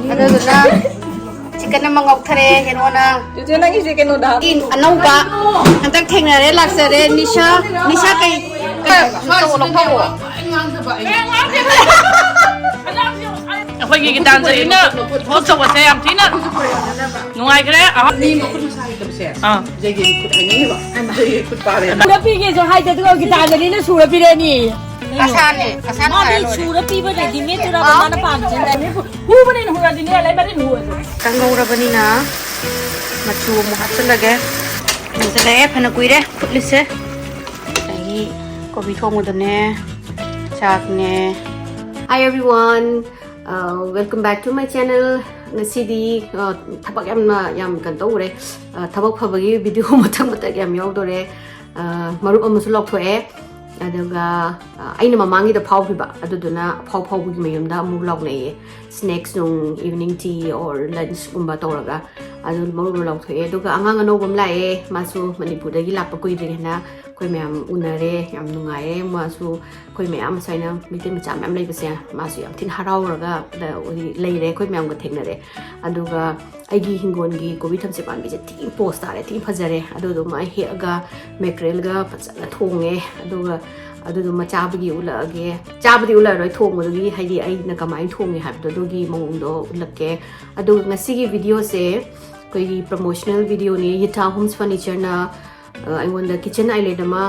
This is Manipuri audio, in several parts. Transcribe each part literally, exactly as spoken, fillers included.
ꯑꯗꯨꯗꯨꯅ chicken ꯑꯃ ꯉꯧꯊꯔꯦ ꯍꯦꯔꯣꯅ꯫ ꯆꯦꯆꯦ, ꯅꯪꯒꯤꯁꯦ ꯀꯩꯅꯣꯗ ꯍꯥꯞꯄꯣ꯫ ꯏꯟ ꯑꯅꯧꯕ ꯍꯟꯗꯛ ꯊꯦꯡꯅꯔꯦ, ꯂꯥꯛꯆꯔꯦ꯫ ꯅꯤꯁꯥ, ꯅꯤꯁꯥ ꯀꯩ, ꯀꯩ, ꯂꯧꯊꯣꯛꯑꯣ, ꯂꯧꯊꯣꯛꯑꯣ꯫ ꯑꯩꯈꯣꯏꯒꯤ ꯒꯤꯇꯥꯟꯖꯂꯤꯅ host ꯇꯧꯕꯁꯦ ꯌꯥꯝ ꯊꯤꯅ ꯅꯨꯡꯉꯥꯏꯈ꯭ꯔꯦ꯫ ꯑꯍ-, ꯃꯤ ꯃꯈꯨꯠ ꯃꯁꯥ ꯍꯩꯇꯕꯁꯦ ꯑꯥ꯫ ꯖꯩꯒꯤ ꯈꯨꯠ ꯍꯥꯏꯅꯩꯕ꯫ ꯖꯩꯒꯤ ꯈꯨꯠ ꯄꯥꯔꯦ꯫ ꯁꯨꯔ ꯄꯤꯒꯦꯁꯨ ꯍꯥꯏꯗꯦ, ꯑꯗꯨꯒ ꯒꯤꯇꯥꯟꯖꯂꯤꯅ ꯁꯨꯔ ꯄꯤꯔꯛꯑꯅꯤ꯫ ꯑꯁꯥꯅꯦ, ꯑꯁꯥꯅ ꯃꯥꯗꯤ ꯈꯥꯏꯔ ꯂꯣꯏꯔꯦ꯫ ꯁꯨꯔ ꯄꯤꯕ readymade ꯇꯨꯔꯕ ꯑꯥ꯫ ꯃꯥꯅ ꯄꯥꯝꯃꯤꯁꯦ? ꯍꯨꯕꯅꯦꯅ ꯍꯨꯔꯗꯤꯅꯦ, ꯂꯩ ꯃꯔꯤꯟ ꯍꯨꯔꯁꯨ꯫ ꯀꯪꯍꯧꯔꯕꯅꯤꯅ ꯃꯆꯨ ꯑꯃꯨꯛ ꯍꯥꯞꯆꯤꯜꯂꯒꯦ꯫ ꯃꯨꯟꯖꯜꯂꯛꯑꯦ, ꯐꯅ ꯀꯨꯏꯔꯦ ꯐꯨꯠꯂꯤꯁꯦ꯫ ꯑꯗꯒꯤ ꯀꯣꯕꯤ ꯊꯣꯡꯕꯗꯨꯅꯦ, ꯆꯥꯛꯅꯦ꯫ Hi everyone, uh, welcome back to my channel. ꯉꯁꯤꯗꯤ, uh, ꯊꯕꯛ ꯌꯥꯝꯅ, ꯌꯥꯝ ꯀꯩꯅꯣ ꯇꯧꯔꯦ꯫ Uh, ꯊꯕꯛ ꯐꯕꯒꯤ video ꯃꯊꯪ ꯃꯊꯪ ꯌꯥꯝ ꯌꯥꯎꯗꯣꯔꯦ꯫ Uh, ꯃꯔꯨꯞ ꯑꯃꯁꯨ ꯂꯧꯊꯣꯛꯑꯦ꯫ ꯑꯗꯨꯒ, uh, ꯑꯩꯅ ꯃꯃꯥꯡꯒꯤꯗ ꯐꯥꯎꯈꯤꯕ, ꯑꯗꯨꯗꯨꯅ ꯑꯐꯥꯎ ꯐꯥꯎꯕꯒꯤ ꯃꯌꯨꯝꯗ ꯑꯃꯨꯛ ꯂꯥꯎꯅꯩꯌꯦ꯫ Snacks ꯅꯨꯡ, evening tea or lunch ꯀꯨꯝꯕ ꯇꯧꯔꯒ ꯑꯗꯨ ꯃꯔꯨꯞ ꯑꯃ ꯂꯧꯊꯣꯛꯑꯦ꯫ ꯑꯗꯨꯒ ꯑꯉꯥꯡ ꯑꯅꯧꯕ ꯑꯃ ꯂꯥꯛꯑꯦ, ꯃꯥꯁꯨ ꯃꯅꯤꯄꯨꯔꯗꯒꯤ ꯂꯥꯛꯄ ꯀꯨꯏꯗ꯭ꯔꯤ ꯍꯥꯏꯅ ꯑꯩꯈꯣꯏ ꯃꯌꯥꯝ ꯎꯅꯔꯦ, ꯌꯥꯝ ꯅꯨꯡꯉꯥꯏꯔꯦ꯫ ꯃꯥꯁꯨ ꯑꯩꯈꯣꯏ ꯃꯌꯥꯝ ꯁꯨꯃꯥꯏꯅ ꯃꯩꯇꯩ ꯃꯆꯥ ꯃꯌꯥꯝ ꯂꯩꯕꯁꯦ ꯃꯥꯁꯨ ꯌꯥꯝ ꯊꯤꯅ ꯍꯔꯥꯎꯔꯒ ꯂꯩꯔꯦ, ꯑꯩꯈꯣꯏ ꯃꯌꯥꯝꯒ ꯊꯦꯡꯅꯔꯦ꯫ ꯑꯗꯨꯒ ꯑꯩꯒꯤ ꯍꯤꯡꯒꯣꯜꯒꯤ ꯀꯣꯕꯤ ꯊꯝꯆꯦꯠ ꯄꯥꯝꯕꯤꯁꯦ ꯊꯤ posh ꯇꯥꯔꯦ, ꯊꯤ ꯐꯖꯔꯦ꯫ ꯑꯗꯨꯗꯨꯃ ꯑꯩ ꯍꯦꯛꯑꯒ ꯃꯦꯀ꯭ꯔꯦꯜꯒ ꯐꯖꯅ ꯊꯣꯡꯉꯦ꯫ ꯑꯗꯨꯒ ꯑꯗꯨꯗꯨꯃ ꯆꯥꯕꯒꯤ ꯎꯠꯂꯛꯑꯒꯦ꯫ ꯆꯥꯕꯗꯤ ꯎꯠꯂꯛꯑꯔꯣꯏ, ꯊꯣꯡꯕꯗꯨꯒꯤ, ꯍꯥꯏꯗꯤ ꯑꯩꯅ ꯀꯃꯥꯏꯅ ꯊꯣꯡꯉꯦ ꯍꯥꯏꯕꯗꯣ ꯑꯗꯨꯒꯤ ꯃꯑꯣꯡꯗꯣ ꯎꯠꯂꯛꯀꯦ꯫ ꯑꯗꯨꯒ ꯉꯁꯤꯒꯤ videoꯁꯦ ꯑꯩꯈꯣꯏꯒꯤ promotional videoꯅꯦ꯫ ꯌꯤꯇꯥ Homes Furnitureꯅ, ꯑ, ꯑꯩꯉꯣꯟꯗ kitchen island ꯑꯃ,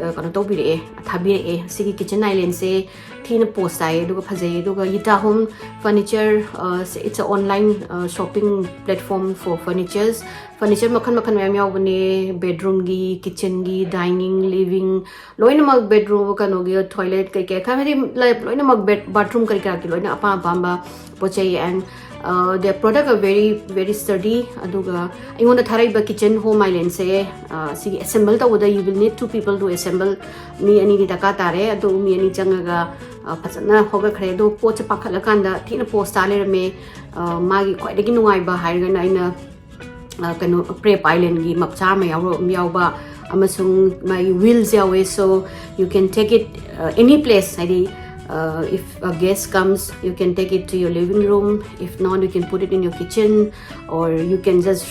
ꯑ, ꯀꯩꯅꯣ ꯇꯧꯕꯤꯔꯛꯑꯦ, ꯊꯥꯕꯤꯔꯛꯑꯦ꯫ ꯁꯤꯒꯤ kitchen islandꯁꯦ ꯊꯤꯅ posh ꯇꯥꯏꯌꯦ, ꯑꯗꯨꯒ ꯐꯖꯩꯌꯦ꯫ ꯑꯗꯨꯒ Yita Home Furniture, ꯑ, it's a online, ꯑ, shopping platform for furnitures꯫ Furniture ꯃꯈꯜ ꯃꯈꯜ ꯃꯌꯥꯝ ꯌꯥꯎꯕꯅꯦ, bedroomꯒꯤ, kitchenꯒꯤ, dining, living, ꯂꯣꯏꯅꯃꯛ꯫ Bedroom, ꯀꯩꯅꯣꯒꯤ, toilet ꯀꯩꯀꯩ ꯈꯔ, ꯍꯥꯏꯗꯤ ꯂ-, ꯂꯣꯏꯅꯃꯛ bed, bathroom ꯀꯔꯤ ꯀꯔꯥꯒꯤ ꯂꯣꯏꯅ ꯑꯄꯥꯝ ꯑꯄꯥꯝꯕ ꯄꯣꯠ ꯆꯩ꯫ And, uh, their product are very, very sturdy꯫ ꯑꯗꯨꯒ ꯑꯩꯉꯣꯟꯗ ꯊꯥꯔꯛꯏꯕ kitchen home islandꯁꯦ, uh, ꯁꯤꯒꯤ assemble ꯇꯧꯕꯗ you will need two people to assemble꯫ ꯃꯤ ꯑꯅꯤꯗꯤ ꯗꯔꯀꯥꯔ ꯇꯥꯔꯦ꯫ ꯑꯗꯨ ꯃꯤ ꯑꯅꯤ ꯆꯪꯉꯒ, uh, ꯐꯖꯅ ꯍꯧꯒꯠꯈ꯭ꯔꯦ꯫ ꯑꯗꯣ ꯄꯣꯠꯁꯦ ꯄꯥꯈꯠꯂꯀꯥꯟꯗ ꯊꯤꯅ posh ꯇꯥ ꯂꯩꯔꯝꯃꯦ꯫ Uh, ꯃꯥꯒꯤ ꯈ꯭ꯋꯥꯏꯗꯒꯤ ꯅꯨꯡꯉꯥꯏꯕ ꯍꯥꯏꯔꯒꯅ ꯑꯩꯅ, ꯑ, ꯀꯩꯅꯣ, Prep Islandꯒꯤ ꯃꯆꯥ ꯑꯃ ꯌꯥꯎꯔ-, ꯌꯥꯎꯕ, ꯑꯃꯁꯨꯡ ꯃꯥꯒꯤ wheels ꯌꯥꯎꯋꯦ꯫ So you can take it, ꯑ, any place, ꯍꯥꯏꯗꯤ, Uh, if a guest comes, you can take it to your living room. If not, you can put it in your kitchen, or you can just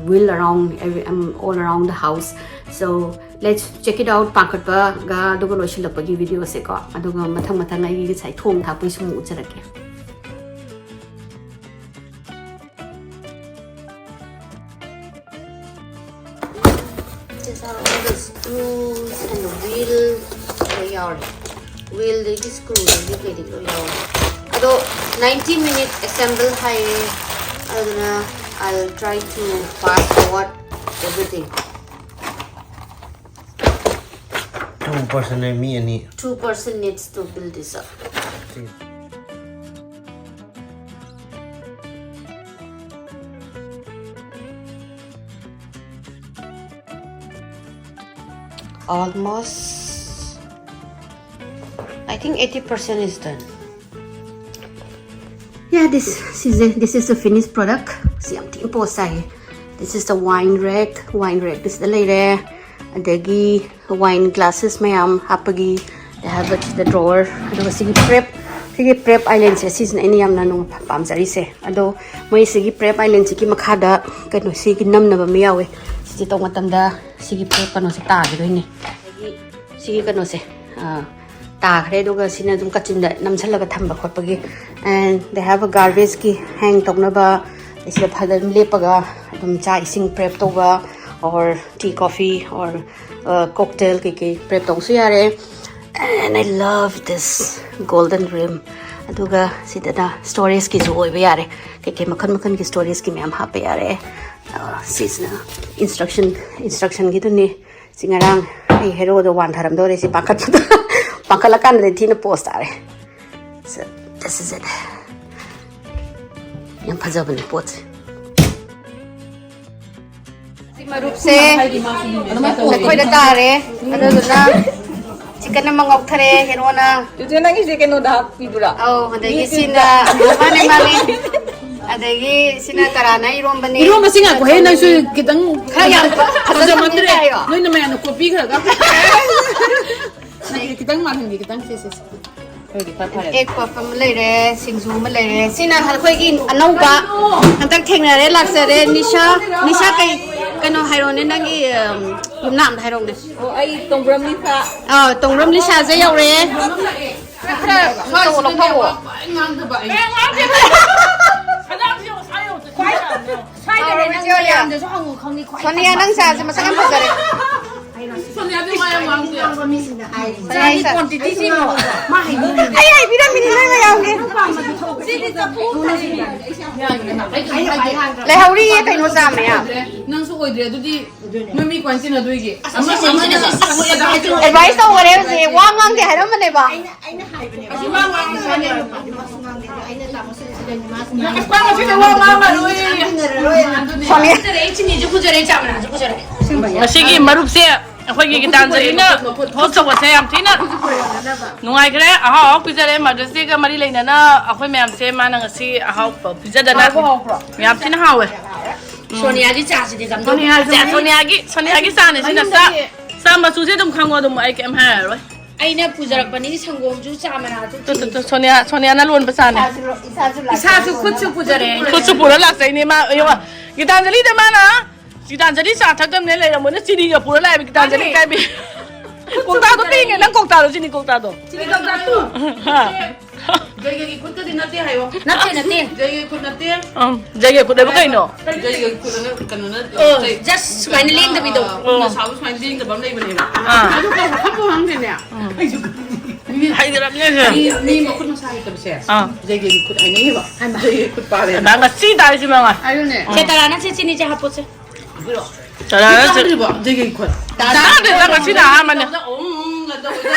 wheel around every, um, all around the house. So let's check it out. ꯄꯥꯡꯈꯠꯄꯒ ꯑꯗꯨꯒ ꯂꯣꯏꯁꯤꯜꯂꯛꯄꯒꯤ video ꯁꯦꯀꯣ, ꯑꯗꯨꯒ ꯃꯊꯪ ꯃꯊꯪ ꯑꯩꯒꯤ ꯉꯁꯥꯏ ꯊꯣꯡ ꯊꯥꯛꯄꯒꯤꯁꯨ ꯑꯃꯨꯛ ꯎꯠꯆꯔꯛꯀꯦ꯫ These are all the screws and the wheel. ꯂꯣꯏ ꯌꯥꯎꯔꯦ꯫ Wheel ꯗꯒꯤ screw ꯗꯒꯤ ꯀꯩꯗꯒꯤ ꯂꯣꯏ ꯌꯥꯎꯔꯦ꯫ ꯑꯗꯣ ninety minute assemble ꯍꯥꯏꯌꯦ꯫ ꯑꯗꯨꯅ I'll try to fast forward everything. Two person ꯅꯦ, ꯃꯤ ꯑꯅꯤ꯫ Two person needs to build this up. Almost, I think eighty percent is done. Yeah, this, ꯁꯤꯁꯦ, this is the finished product. ꯁꯤ ꯌꯥꯝ ꯊꯤꯅ ꯄꯣꯁ ꯇꯥꯏꯌꯦ꯫ This is the wine rack. Wine rack ꯁꯤꯗ ꯂꯩꯔꯦ꯫ ꯑꯗꯒꯤ wine glasses ꯃꯌꯥꯝ ꯍꯥꯞꯄꯒꯤ, they have the drawer. ꯑꯗꯨꯒ ꯁꯤꯒꯤ prep, ꯁꯤꯒꯤ prep island ꯁꯦ, ꯁꯤꯁꯤꯅ ꯑꯩꯅ ꯌꯥꯝꯅ ꯅꯨꯡ-, ꯄꯥꯝꯖꯔꯤꯁꯦ꯫ ꯑꯗꯣ ꯃꯣꯏ ꯁꯤꯒꯤ prep island ꯁꯤꯒꯤ ꯃꯈꯥꯗ ꯀꯩꯅꯣ, ꯁꯤꯒꯤ ꯅꯝꯅꯕ ꯑꯃ ꯌꯥꯎꯋꯦ꯫ ꯁꯤꯁꯦ ꯇꯧꯕ ꯃꯇꯝꯗ ꯁꯤꯒꯤ prep ꯀꯩꯅꯣꯁꯦ ꯇꯥꯈꯤꯗꯣꯏꯅꯦ꯫ ꯑꯗꯒꯤ ꯁꯤꯒꯤ ꯀꯩꯅꯣꯁꯦ, ꯑ, ꯇꯥꯈ꯭ꯔꯦ꯫ ꯑꯗꯨꯒ ꯁꯤꯅ ꯑꯗꯨꯝ ꯀꯥꯆꯤꯟꯗ ꯅꯝꯁꯤꯜꯂꯒ ꯊꯝꯕ ꯈꯣꯠꯄꯒꯤ꯫ And they have a garbage ꯀꯤ hang ꯇꯧꯅꯕ, ꯁꯤꯗ ꯐꯖꯅ ꯂꯦꯞꯄꯒ ꯑꯗꯨꯝ ꯆꯥ ꯏꯁꯤꯡ prep ꯇꯧꯕ, or tea, coffee, or, uh, cocktail ꯀꯩꯀꯩ prep ꯇꯧꯕꯁꯨ ꯌꯥꯔꯦ꯫ And I love this golden rim. ꯑꯗꯨꯒ ꯁꯤꯗꯅ storage ꯀꯤꯁꯨ ꯑꯣꯏꯕ ꯌꯥꯔꯦ, ꯀꯩꯀꯩ ꯃꯈꯜ ꯃꯈꯜꯒꯤ storage ꯀꯤ ꯃꯌꯥꯝ ꯍꯥꯞꯄ ꯌꯥꯔꯦ꯫ ꯑ, ꯁꯤꯁꯤꯅ instruction, instruction ꯒꯤꯗꯨꯅꯤ꯫ ꯁꯤ ꯉꯔꯥꯡ ꯑꯩ ꯍꯦꯔꯣꯗꯣ ꯋꯥꯟꯊꯔꯝꯗꯧꯔꯦ ꯁꯤ ꯄꯥꯈꯠꯄꯗ꯫ ꯄꯥꯈꯠꯂꯀꯥꯟꯗꯗꯤ ꯊꯤꯅ ꯄꯣꯁ ꯇꯥꯔꯦ꯫ So, this is it. ꯌꯥꯝ ꯐꯖꯕꯅꯦ ꯄꯣꯠꯁꯦ꯫ ꯁꯤ ꯃꯔꯨꯞꯁꯦ ꯑꯩꯈꯣꯏꯗ ꯇꯥꯔꯦ꯫ ꯑꯗꯨꯗꯨꯅ chicken ꯑꯃ ꯉꯧꯊꯔꯦ ꯍꯦꯔꯣꯅ꯫ ꯆꯦꯆꯦ, ꯅꯪꯒꯤꯁꯦ ꯀꯩꯅꯣꯗ ꯍꯥꯞꯄꯤꯗꯨꯔꯥ? ꯑꯧ, ꯑꯗꯒꯤ ꯁꯤꯅ, ꯃꯥꯅꯦ, ꯃꯥꯅꯦ꯫ ꯑꯗꯒꯤ ꯁꯤꯅ ꯀꯔꯥꯅ ꯏꯔꯣꯝꯕꯅꯦ꯫ ꯏꯔꯣꯝꯕꯁꯤ ꯉꯥꯏꯈꯣ ꯍꯦ, ꯅꯪꯁꯨ ꯈꯤꯇꯪ ꯈꯔ ꯌꯥꯝ ꯐꯖꯃꯟꯗ꯭ꯔꯦ꯫ ꯐꯖꯃꯟꯗ꯭ꯔꯦ ꯍꯥꯏꯌꯣ꯫ ꯅꯣꯏꯅ ꯃꯌꯥꯝꯅ ꯀꯣꯠꯄꯤꯈ꯭ꯔꯒ꯫ ꯈꯤꯇꯪ ꯃꯥꯜꯍꯟꯒꯦ, ꯈꯤꯇꯪ ꯁꯦ, ꯁꯦ, ꯁꯦ꯫ ꯑꯦꯛ ꯄꯐ ꯑꯃ ꯂꯩꯔꯦ, ꯁꯤꯡꯖꯨ ꯑꯃ ꯂꯩꯔꯦ꯫ ꯁꯤꯅ ꯑꯩꯈꯣꯏꯒꯤ ꯑꯅꯧꯕ ꯍꯟꯗꯛ ꯊꯦꯡꯅꯔꯦ, ꯂꯥꯛꯆꯔꯦ꯫ ꯅꯤꯁꯥ, ꯅꯤꯁꯥ ꯀꯩ, ꯀꯩꯅꯣ ꯍꯥꯏꯔꯣꯅꯦ, ꯅꯪꯒꯤ, ꯎꯝ, ꯌꯨꯝꯅꯥꯝꯗ ꯍꯥꯏꯔꯣꯅꯦ꯫ ꯑꯣ, ꯑꯩ ꯇꯣꯡꯕ꯭ꯔꯝ ꯂꯤꯁꯥ꯫ ꯑꯥ, ꯇꯣꯡꯕ꯭ꯔꯝ ꯂꯤꯁꯥꯁꯦ ꯌꯧꯔꯦ꯫ ꯈꯔ ꯐꯣꯇꯣ ꯂꯧꯊꯧꯑꯣ꯫ ꯁ꯭ꯋꯥꯏꯗꯅꯦ, ꯅꯪ ꯃꯌꯥꯝꯗꯁꯨ ꯍꯪꯉꯨ ꯈꯪꯅꯤ, ꯈ꯭ꯋꯥꯏ ꯁꯣꯅꯤꯌꯥ, ꯅꯪ ꯆꯥꯁꯦ ꯃꯁꯛ ꯌꯥꯝ ꯐꯖꯔꯦ꯫ ꯁꯣꯅꯤꯌꯥ, ꯁꯣꯅꯤꯌꯥ, ꯁꯣꯅꯤꯌꯥ꯫ ꯀ꯭ꯋꯥꯟꯇꯤꯇꯤꯁꯤꯡꯗꯣ ꯃꯥ ꯍꯩꯅꯤꯡꯉꯤꯅꯦ꯫ ꯑꯩ ꯍꯥꯏꯕꯤꯔꯝꯃꯤꯅꯦ ꯅꯣꯏ ꯃꯌꯥꯝꯒꯤ꯫ ꯂꯩꯍꯧꯔꯤꯌꯦ ꯀꯩꯅꯣ ꯆꯥ ꯃꯌꯥꯝ꯫ ꯅꯪꯁꯨ ꯑꯣꯏꯗ꯭ꯔꯦ ꯑꯗꯨꯗꯤ꯫ ꯃꯣꯏ ꯃꯤ ꯀꯃꯥꯏꯅ ꯇꯤꯟꯅꯗꯣꯏꯒꯦ? ꯑꯃꯁꯨ ꯑꯃꯅ ꯑꯦꯗꯚꯥꯏꯁ ꯇꯧꯈꯔꯦ ꯍꯧꯖꯤꯛ꯫ ꯋꯥ ꯉꯥꯡꯗꯦ ꯍꯥꯏꯔꯝꯕꯅꯦꯕ꯫ ꯑꯁ, ꯃꯥ ꯉꯥꯡꯉꯤꯁꯤꯅꯦ꯫ ꯑꯁ, ꯃꯥ ꯉꯁꯤꯗꯤ ꯋꯥ ꯉꯥꯡꯉꯔꯣꯏ꯫ ꯁꯣꯅꯤꯌꯥ꯫ ꯉꯁꯤꯒꯤ ꯃꯔꯨꯞꯁꯦ ꯑꯩꯈꯣꯏꯒꯤ ꯒꯤꯇꯥꯟꯖꯂꯤꯅ ꯍꯣꯁ ꯇꯧꯕꯁꯦ ꯌꯥꯝ ꯊꯤꯅ ꯅꯨꯡꯉꯥꯏꯈ꯭ꯔꯦ꯫ ꯑꯍꯥꯎ ꯑꯍꯥꯎ ꯄꯤꯖꯔꯦ꯫ ꯃꯥꯗꯔꯁ ꯗꯦꯒ ꯃꯔꯤ ꯂꯩꯅꯅ ꯑꯩꯈꯣꯏ ꯃꯌꯥꯝꯁꯦ ꯃꯥꯅ ꯉꯁꯤ ꯑꯍꯥꯎꯕ ꯄꯤꯖꯗꯅ ꯌꯥꯝ ꯊꯤꯅ ꯍꯥꯎꯋꯦ꯫ ꯁꯣꯅꯤꯌꯥꯒꯤ ꯆꯥꯁꯤꯗꯤ ꯀꯝꯗꯧ-, ꯁꯣꯅꯤꯌꯥꯁꯨ ꯁꯦ, ꯃꯤ ꯁꯣꯅꯤꯌꯥꯒꯤ, ꯁꯣꯅꯤꯌꯥꯒꯤ ꯆꯥꯅꯦ ꯁꯤꯅ꯫ ꯆꯥ, ꯆꯥ ꯃꯆꯨꯁꯦ ꯑꯗꯨꯝ ꯈꯪꯉꯣ, ꯑꯗꯨꯝ ꯑꯩ ꯀꯩꯝ ꯍꯥꯏꯔꯔꯣꯏ꯫ ꯑꯩꯅ ꯄꯨꯖꯔꯛꯄꯅꯤ ꯁꯪꯒꯣꯝꯁꯨ, ꯆꯥ ꯃꯅꯥꯁꯨ, ꯇꯨ, ꯇꯨ, ꯇꯨ, ꯆꯤꯅꯤꯁꯨ꯫ ꯁꯣꯅꯤꯌꯥ, ꯁꯣꯅꯤꯌꯥꯅ ꯂꯣꯟꯕ ꯆꯥꯅꯦ꯫ ꯏꯁꯥꯁꯨ ꯂꯣ-, ꯏꯁꯥꯁꯨ ꯂꯥꯛꯆꯩ꯫ ꯏꯁꯥꯁꯨ ꯈꯨꯠꯁꯨ ꯄꯨꯖꯔꯦ ꯑꯩꯅ꯫ ꯈꯨꯠꯁꯨ ꯄꯨꯔ ꯂꯥꯛꯆꯩꯅꯦ ꯃꯥ꯫ ꯌꯦꯡꯉꯣ, ꯒꯤꯇꯥꯟꯖꯂꯤꯗ ꯃꯥꯅ, ꯒꯤꯇꯥꯟꯖꯂꯤ ꯆꯥ ꯊꯛꯇꯕꯅꯦ ꯂꯩꯔꯝꯃꯣꯏꯅꯦ, ꯆꯤꯅꯤꯒ ꯄꯨꯔ ꯂꯥꯛꯑꯦꯕ ꯒꯤꯇꯥꯟꯖꯂꯤ ꯃꯥꯅꯦ꯫ ꯏꯀꯥꯏꯕꯤ꯫ ꯈꯨꯠꯁꯨ ꯀꯧꯇꯥꯗꯣ ꯄꯨꯖꯔꯦ ꯄꯤꯡꯉꯦ, ꯑꯩꯅ꯫ ꯅꯪ ꯀꯧꯇꯥꯗꯣ, ꯆꯤꯅꯤ ꯀꯧꯇꯥꯗꯣ꯫ ꯆꯤꯅꯤ ꯀꯧꯇꯥꯗꯣ꯫ ꯍꯥ꯫ ꯖꯩꯒꯒꯤ ꯈꯨꯠꯀꯗꯤ ꯅꯠꯇꯦ ꯍꯥꯏꯌꯣ꯫ ꯅꯠꯇꯦ, ꯅꯠꯇꯦ꯫ ꯖꯩꯒꯒꯤ ꯈꯨꯠ ꯅꯠꯇꯦ꯫ ꯑꯪ, ꯖꯩꯒꯒꯤ ꯈꯨꯠ ꯍꯥꯏꯕ ꯀꯩꯅꯣ? ꯖꯩꯒꯒꯤ ꯈꯨꯠ ꯑꯅ ꯀꯩꯅꯣ ꯅꯠꯇꯦ꯫ ꯑꯣ, ꯖꯩ-, just ꯁꯨꯃꯥꯏꯅ ꯂꯦꯡꯗꯕꯤꯗꯣ꯫ ꯑ, ꯈꯨꯠꯅ ꯑꯣ꯫ ꯁꯥꯕ ꯁꯨꯃꯥꯏꯅ ꯂꯦꯡꯗꯕ ꯑꯃ ꯂꯩꯕꯅꯦꯕ꯫ ꯑꯥ꯫ ꯑꯗꯨ ꯀꯩ ꯍꯥꯞꯄ ꯈꯪꯗꯦꯅꯦ꯫ ꯎꯝ꯫ ꯑꯩꯁꯨ ꯈꯪꯗꯦ꯫ ꯃꯤ, ꯍꯩꯒꯔꯕꯅꯦ ꯑꯩꯁꯦ꯫ ꯃꯤ, ꯃꯤ ꯃꯈꯨꯠ ꯃꯁꯥ ꯍꯩꯇꯕꯁꯦ ꯑꯥ꯫ ꯖꯩꯒꯒꯤ ꯈꯨꯠ ꯍꯥꯏꯅꯩꯌꯦꯕ꯫ ꯖꯩꯒꯒꯤ ꯈꯨꯠ ꯄꯥꯜꯂꯦꯅ꯫ ꯑꯗ ꯉꯁꯤ ꯇꯥꯔꯤꯁꯤ ꯃꯉꯥ꯫ ꯑꯗꯨꯅꯦ꯫ ꯁꯦ, ꯇꯔꯥꯅ ꯁꯦ ꯆꯤꯅꯤꯁꯦ ꯍꯥꯞꯄꯣꯁꯦ꯫ ꯇꯔꯥ ꯆꯥꯗ꯭ꯔꯤꯕꯣ? ꯖꯩꯒꯤ ꯈꯨꯠ꯫ ꯆꯥꯗ꯭ꯔꯤꯗ, ꯉꯁꯤꯅ ꯑꯍꯥꯟꯕꯅꯦ꯫ ꯎꯝ, ꯎꯝ, ꯇꯧꯕꯗ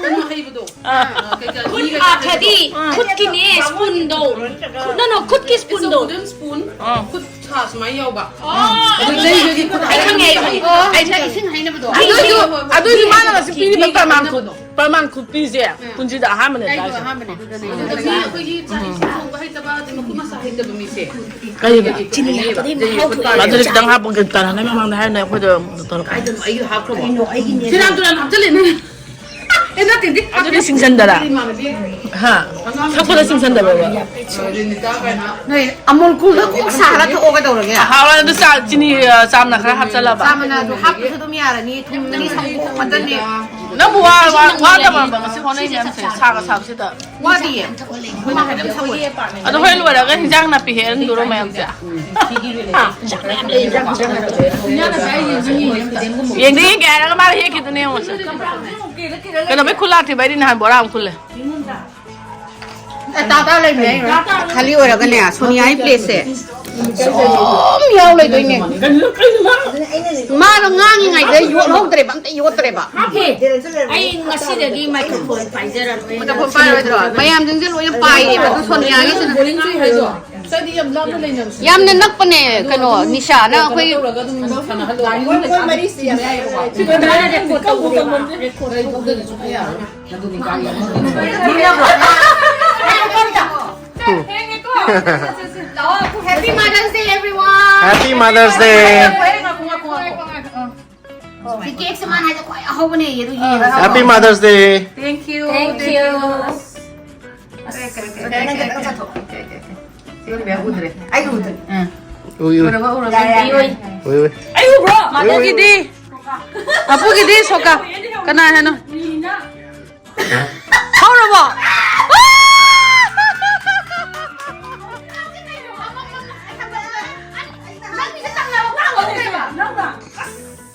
ꯀꯩꯅꯣ ꯍꯩꯕꯗꯣ꯫ ꯑꯥ꯫ ꯑ, ꯀꯩꯀꯥ ꯈꯨꯠ, ꯃꯤꯒ ꯑꯥ, ꯈꯗꯤ ꯈꯨꯠꯀꯤꯅꯦ, ꯁ꯭ꯄꯨꯟꯗꯣ꯫ ꯈꯨꯠ, no, no, ꯈꯨꯠꯀꯤ ꯁ꯭ꯄꯨꯟꯗꯣ꯫ Wooden spoon꯫ ꯑꯥ꯫ ꯈꯨꯠ ꯁꯥ ꯁꯨꯃꯥꯏꯅ ꯌꯥꯎꯕ꯫ ꯑꯣ꯫ ꯑꯗꯨ ꯖꯩꯒꯒꯤ ꯈꯨꯠ ꯑꯩ ꯈꯪꯉꯦ, ꯑꯩ ꯈꯪꯉꯦ꯫ ꯑꯣ, ꯑꯩ ꯈꯪꯉꯦ꯫ ꯏꯁꯤꯡ ꯍꯩꯅꯕꯗꯣ꯫ ꯑꯗꯨꯏꯁꯨ, ꯑꯗꯨꯏꯁꯨ ꯃꯥꯅ ꯉꯁꯤ ꯄꯤꯔꯤꯕ ꯄ꯭ꯔꯃꯥꯟ ꯈꯨꯠ꯫ ꯄ꯭ꯔꯃꯥꯟ ꯈꯨꯠꯄꯤꯁꯦ ꯄꯨꯟꯁꯤꯗ ꯑꯍꯥꯟꯕꯅꯦ ꯑꯩꯁꯨ ꯇꯥꯏꯁꯦ꯫ ꯑꯍꯥꯟꯕꯅꯦ ꯑꯗꯨꯗꯅꯦ꯫ ꯑꯗꯨꯗꯤ ꯑꯩꯈꯣꯏꯒꯤ ꯆꯥꯛ ꯏꯁꯤꯡ ꯊꯣꯡꯕ ꯍꯩꯇꯕ, ꯑꯗꯩ ꯃꯈꯨꯠ ꯃꯁꯥ ꯍꯩꯇꯕ ꯃꯤꯁꯦ ꯀꯔꯤꯕ? ꯆꯤꯅꯤ ꯍꯥꯞꯄꯗꯤ ꯃꯍꯥꯎ ꯊꯣꯛꯑꯦ꯫ ꯑꯗꯨꯗꯤ ꯈꯤꯇꯪ ꯍꯥꯞꯄꯣ, ꯀꯩꯅꯣ ꯇꯥꯅ ꯅꯣꯏ ꯃꯃꯥꯡꯗ ꯍꯥꯏꯔꯝꯅꯦ ꯑꯩꯈꯣꯏꯗ ꯇꯧꯔꯛꯀꯅꯤ꯫ ꯀꯥꯏꯗꯅꯣ ꯑꯩꯒꯤ ꯍꯥꯞꯈ꯭ꯔꯕꯣ? ꯀꯩꯅꯣ ꯑꯩꯒꯤꯅꯦ꯫ ꯁꯦꯔꯥꯟ ꯇꯨꯔꯥꯟ ꯍꯥꯞꯆꯜꯂꯦ ꯅꯪ꯫ ꯑꯗꯨꯗꯤ ꯁꯤꯡꯁꯟꯗꯔꯥ? ꯍꯥ? ꯊꯛꯄꯗ ꯁꯤꯡꯁꯟꯗꯕ꯭ꯔꯕ? ꯅꯣꯏ ꯑꯃꯨꯜ ꯀꯨꯜꯗ ꯀꯣꯛ ꯁꯥꯔ ꯊꯛꯑꯣ ꯀꯩꯗꯧꯔꯒꯦ? ꯍꯥꯎꯔ ꯑꯗꯨ ꯆꯥ-, ꯆꯤꯅꯤ, ꯑ, ꯆꯥꯝꯅ ꯈꯔ ꯍꯥꯞꯆꯜꯂꯕ? ꯆꯥꯝꯃꯅ ꯑꯗꯨ ꯍꯥꯞꯄꯁꯨ ꯑꯗꯨꯝ ꯌꯥꯔꯅꯤ, ꯊꯨꯝꯅꯤ, ꯁꯪꯒꯣꯝ ꯃꯆꯜꯅꯤ꯫ ꯅꯪꯕꯨ ꯋꯥ-, ꯋꯥ-, ꯋꯥꯗꯕ꯭ꯔꯕ ꯉꯁꯤ ꯍꯣꯠꯅꯩ ꯃꯌꯥꯝꯁꯦ? ꯁꯥꯒ ꯁꯥꯕꯁꯤꯗ꯫ ꯋꯥꯗꯤꯌꯦ꯫ ꯑꯩꯈꯣꯏ ꯃꯥ ꯍꯥꯏꯕ ꯑꯗꯨꯝ ꯁꯪꯒꯣꯝ꯫ ꯑꯗꯣ ꯍꯣꯔꯦꯟ ꯂꯣꯏꯔꯒ ꯍꯤꯟꯖꯥꯡ ꯅꯥꯄꯤ ꯍꯦꯛꯍꯟꯗꯣꯔꯣ ꯃꯌꯥꯝꯁꯦ? ꯌꯦꯡꯗ ꯌꯦꯡꯒꯦ ꯍꯥꯏꯔꯒ ꯃꯥꯅ ꯍꯦꯛꯈꯤꯗꯨꯅꯦ ꯌꯦꯡꯉꯣꯁꯦ꯫ ꯀꯩꯅꯣ ꯃꯤ ꯈꯨꯂꯥꯛꯇ꯭ꯔꯤꯕ ꯑꯩꯗꯤ ꯅꯍꯥꯟ ꯕꯣꯔꯥ ꯑꯃ ꯈꯨꯜꯂꯦ꯫ ꯑꯦ, ꯇꯥ ꯇꯥ ꯂꯩꯕꯅꯦ ꯑꯩ꯫ ꯈꯥꯂꯤ ꯑꯣꯏꯔꯒꯅꯦ, ꯁꯣꯅꯤꯌꯥꯒꯤ ꯄ꯭ꯂꯦꯠꯁꯦ ꯑꯗꯨꯝ ꯌꯥꯎ ꯂꯩꯗꯣꯏꯅꯦ꯫ ꯃꯥꯅ ꯉꯥꯡꯉꯤꯉꯩꯗ ꯌꯣꯠꯍꯧꯗ꯭ꯔꯦꯕ, ꯑꯝꯇ ꯌꯣꯠꯇ꯭ꯔꯦꯕ꯫ ꯑꯩ ꯉꯁꯤꯗꯒꯤ ꯃꯥꯏꯀ꯭ꯔꯣꯐꯣꯟ ꯄꯥꯏꯖꯔꯔꯣꯏ꯫ ꯃꯥꯏꯀ꯭ꯔꯣꯐꯣꯟ ꯄꯥꯏꯔꯣꯏꯗ꯭ꯔꯣ? ꯃꯌꯥꯝꯁꯤꯡꯁꯦ ꯂꯣꯏꯅ ꯄꯥꯏꯌꯦꯕ, ꯑꯗꯨ ꯁꯣꯅꯤꯌꯥꯒꯤꯁꯤꯅ꯫ ꯕꯣꯔꯤꯡ ꯆꯨꯏ ꯍꯥꯏꯗꯣ꯫ ꯌꯥꯝꯅ ꯅꯛꯄꯅꯦ, ꯀꯩꯅꯣ, ꯅꯤꯁꯥꯅ ꯑꯩꯈꯣꯏ꯫ Happy Mother's Day, everyone. Happy Mother's Day. ꯁꯤ ꯀꯦꯛꯁꯦ ꯃꯥꯅ ꯍꯥꯏꯁꯦ ꯈ꯭ꯋꯥꯏ ꯑꯍꯧꯕꯅꯦ, ꯑꯗꯨ ꯌꯦꯡꯉꯣ꯫ Happy Mother's Day. Thank you. Thank you. ꯎꯗ꯭ꯔꯦ꯫ ꯑꯩ ꯎꯗ꯭ꯔꯦ꯫ ꯎꯏ, ꯎꯏ꯫ ꯎꯔꯕ, ꯎꯔꯕ? ꯌꯥꯔꯦ, ꯌꯥꯔꯦ꯫ ꯎꯏ, ꯎꯏ꯫ ꯑꯩ ꯎꯕ꯭ꯔꯣ? ꯑꯄꯨꯒꯤꯗꯤ? ꯑꯄꯨꯒꯤꯗꯤ ꯁꯣꯀꯥ꯫ ꯀꯅꯥ ꯍꯥꯏꯅꯣ? ꯍꯧꯔꯕꯣ?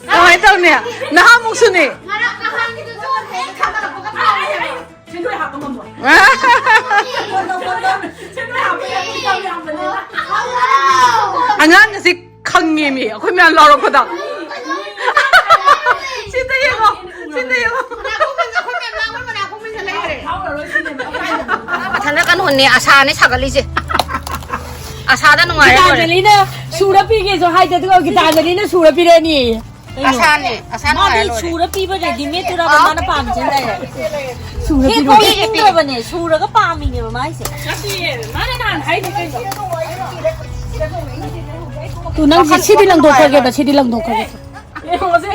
ꯀꯃꯥꯏꯅ ꯇꯧꯅꯤ? ꯅꯍꯥꯟꯃꯨꯛꯁꯨꯅꯦ꯫ ꯉꯔꯥꯡ ꯅꯍꯥꯟꯒꯤꯗꯨꯁꯨ ꯍꯦꯛ ꯊꯥꯡꯒꯠꯂꯛꯄꯒ ꯐꯥꯎꯔꯦ꯫ ꯁꯦꯟꯗꯣꯏ ꯍꯥꯞꯄ ꯉꯝꯃꯣꯏ꯫ ꯁꯦꯟꯗꯣꯏ ꯍꯥꯞꯄ ꯌꯥꯝ ꯌꯥꯝꯕꯅꯤꯅ꯫ ꯑꯉꯥꯡ ꯑꯁꯤ ꯈꯪꯉꯦꯃꯤ, ꯑꯩꯈꯣꯏ ꯃꯌꯥꯝ ꯂꯥꯎꯔꯛꯄꯗ꯫ ꯁꯤꯗ ꯌꯦꯡꯉꯣ, ꯁꯤꯗ ꯌꯦꯡꯉꯣ꯫ ꯃꯊꯟꯗ ꯀꯩꯅꯣꯅꯦ, ꯑꯁꯥꯅꯦ ꯁꯥꯒꯠꯂꯤꯁꯦ꯫ ꯑꯁꯥꯗ ꯅꯨꯡꯉꯥꯏꯔꯦ ꯂꯣꯏꯔꯦ꯫ ꯒꯤꯇꯥꯟꯖꯂꯤꯅ ꯁꯨꯔ ꯄꯤꯒꯦꯁꯨ ꯍꯥꯏꯗꯦ, ꯑꯗꯨꯒ ꯒꯤꯇꯥꯟꯖꯂꯤꯅ ꯁꯨꯔ ꯄꯤꯔꯛꯑꯅꯤ꯫ ꯀꯩꯅꯣ? ꯑꯁꯥꯅꯦ, ꯑꯁꯥ ꯃꯥꯗꯤ ꯅꯨꯡꯉꯥꯏꯔꯦ ꯂꯣꯏꯔꯦ꯫ ꯁꯨꯔ ꯄꯤꯕ readymade ꯇꯨꯔꯕ ꯃꯥꯅ ꯄꯥꯝꯃꯤꯁꯦ ꯍꯥꯏꯇꯥꯔꯦ꯫ ꯁꯨꯔ ꯍꯦꯛ ꯄꯤꯕ꯫ ꯍꯧꯖꯤꯛ ꯄꯤꯗ꯭ꯔꯕꯅꯦ, ꯁꯨꯔꯒ ꯄꯥꯝꯃꯤꯅꯦꯕ ꯃꯥꯏꯁꯦ꯫ ꯅꯠꯇꯤꯌꯦ, ꯃꯥꯅ ꯅꯍꯥꯟ ꯍꯥꯏꯗꯤ ꯀꯩꯅꯣ? ꯇꯨ, ꯅꯪ ꯁꯤ-, ꯁꯤꯗꯤ ꯂꯪꯊꯣꯛꯈ꯭ꯔꯒꯦꯕ, ꯁꯤꯗꯤ ꯂꯪꯊꯣꯛꯈ꯭ꯔꯒꯦ꯫ ꯌꯦꯡꯉꯣꯁꯦ,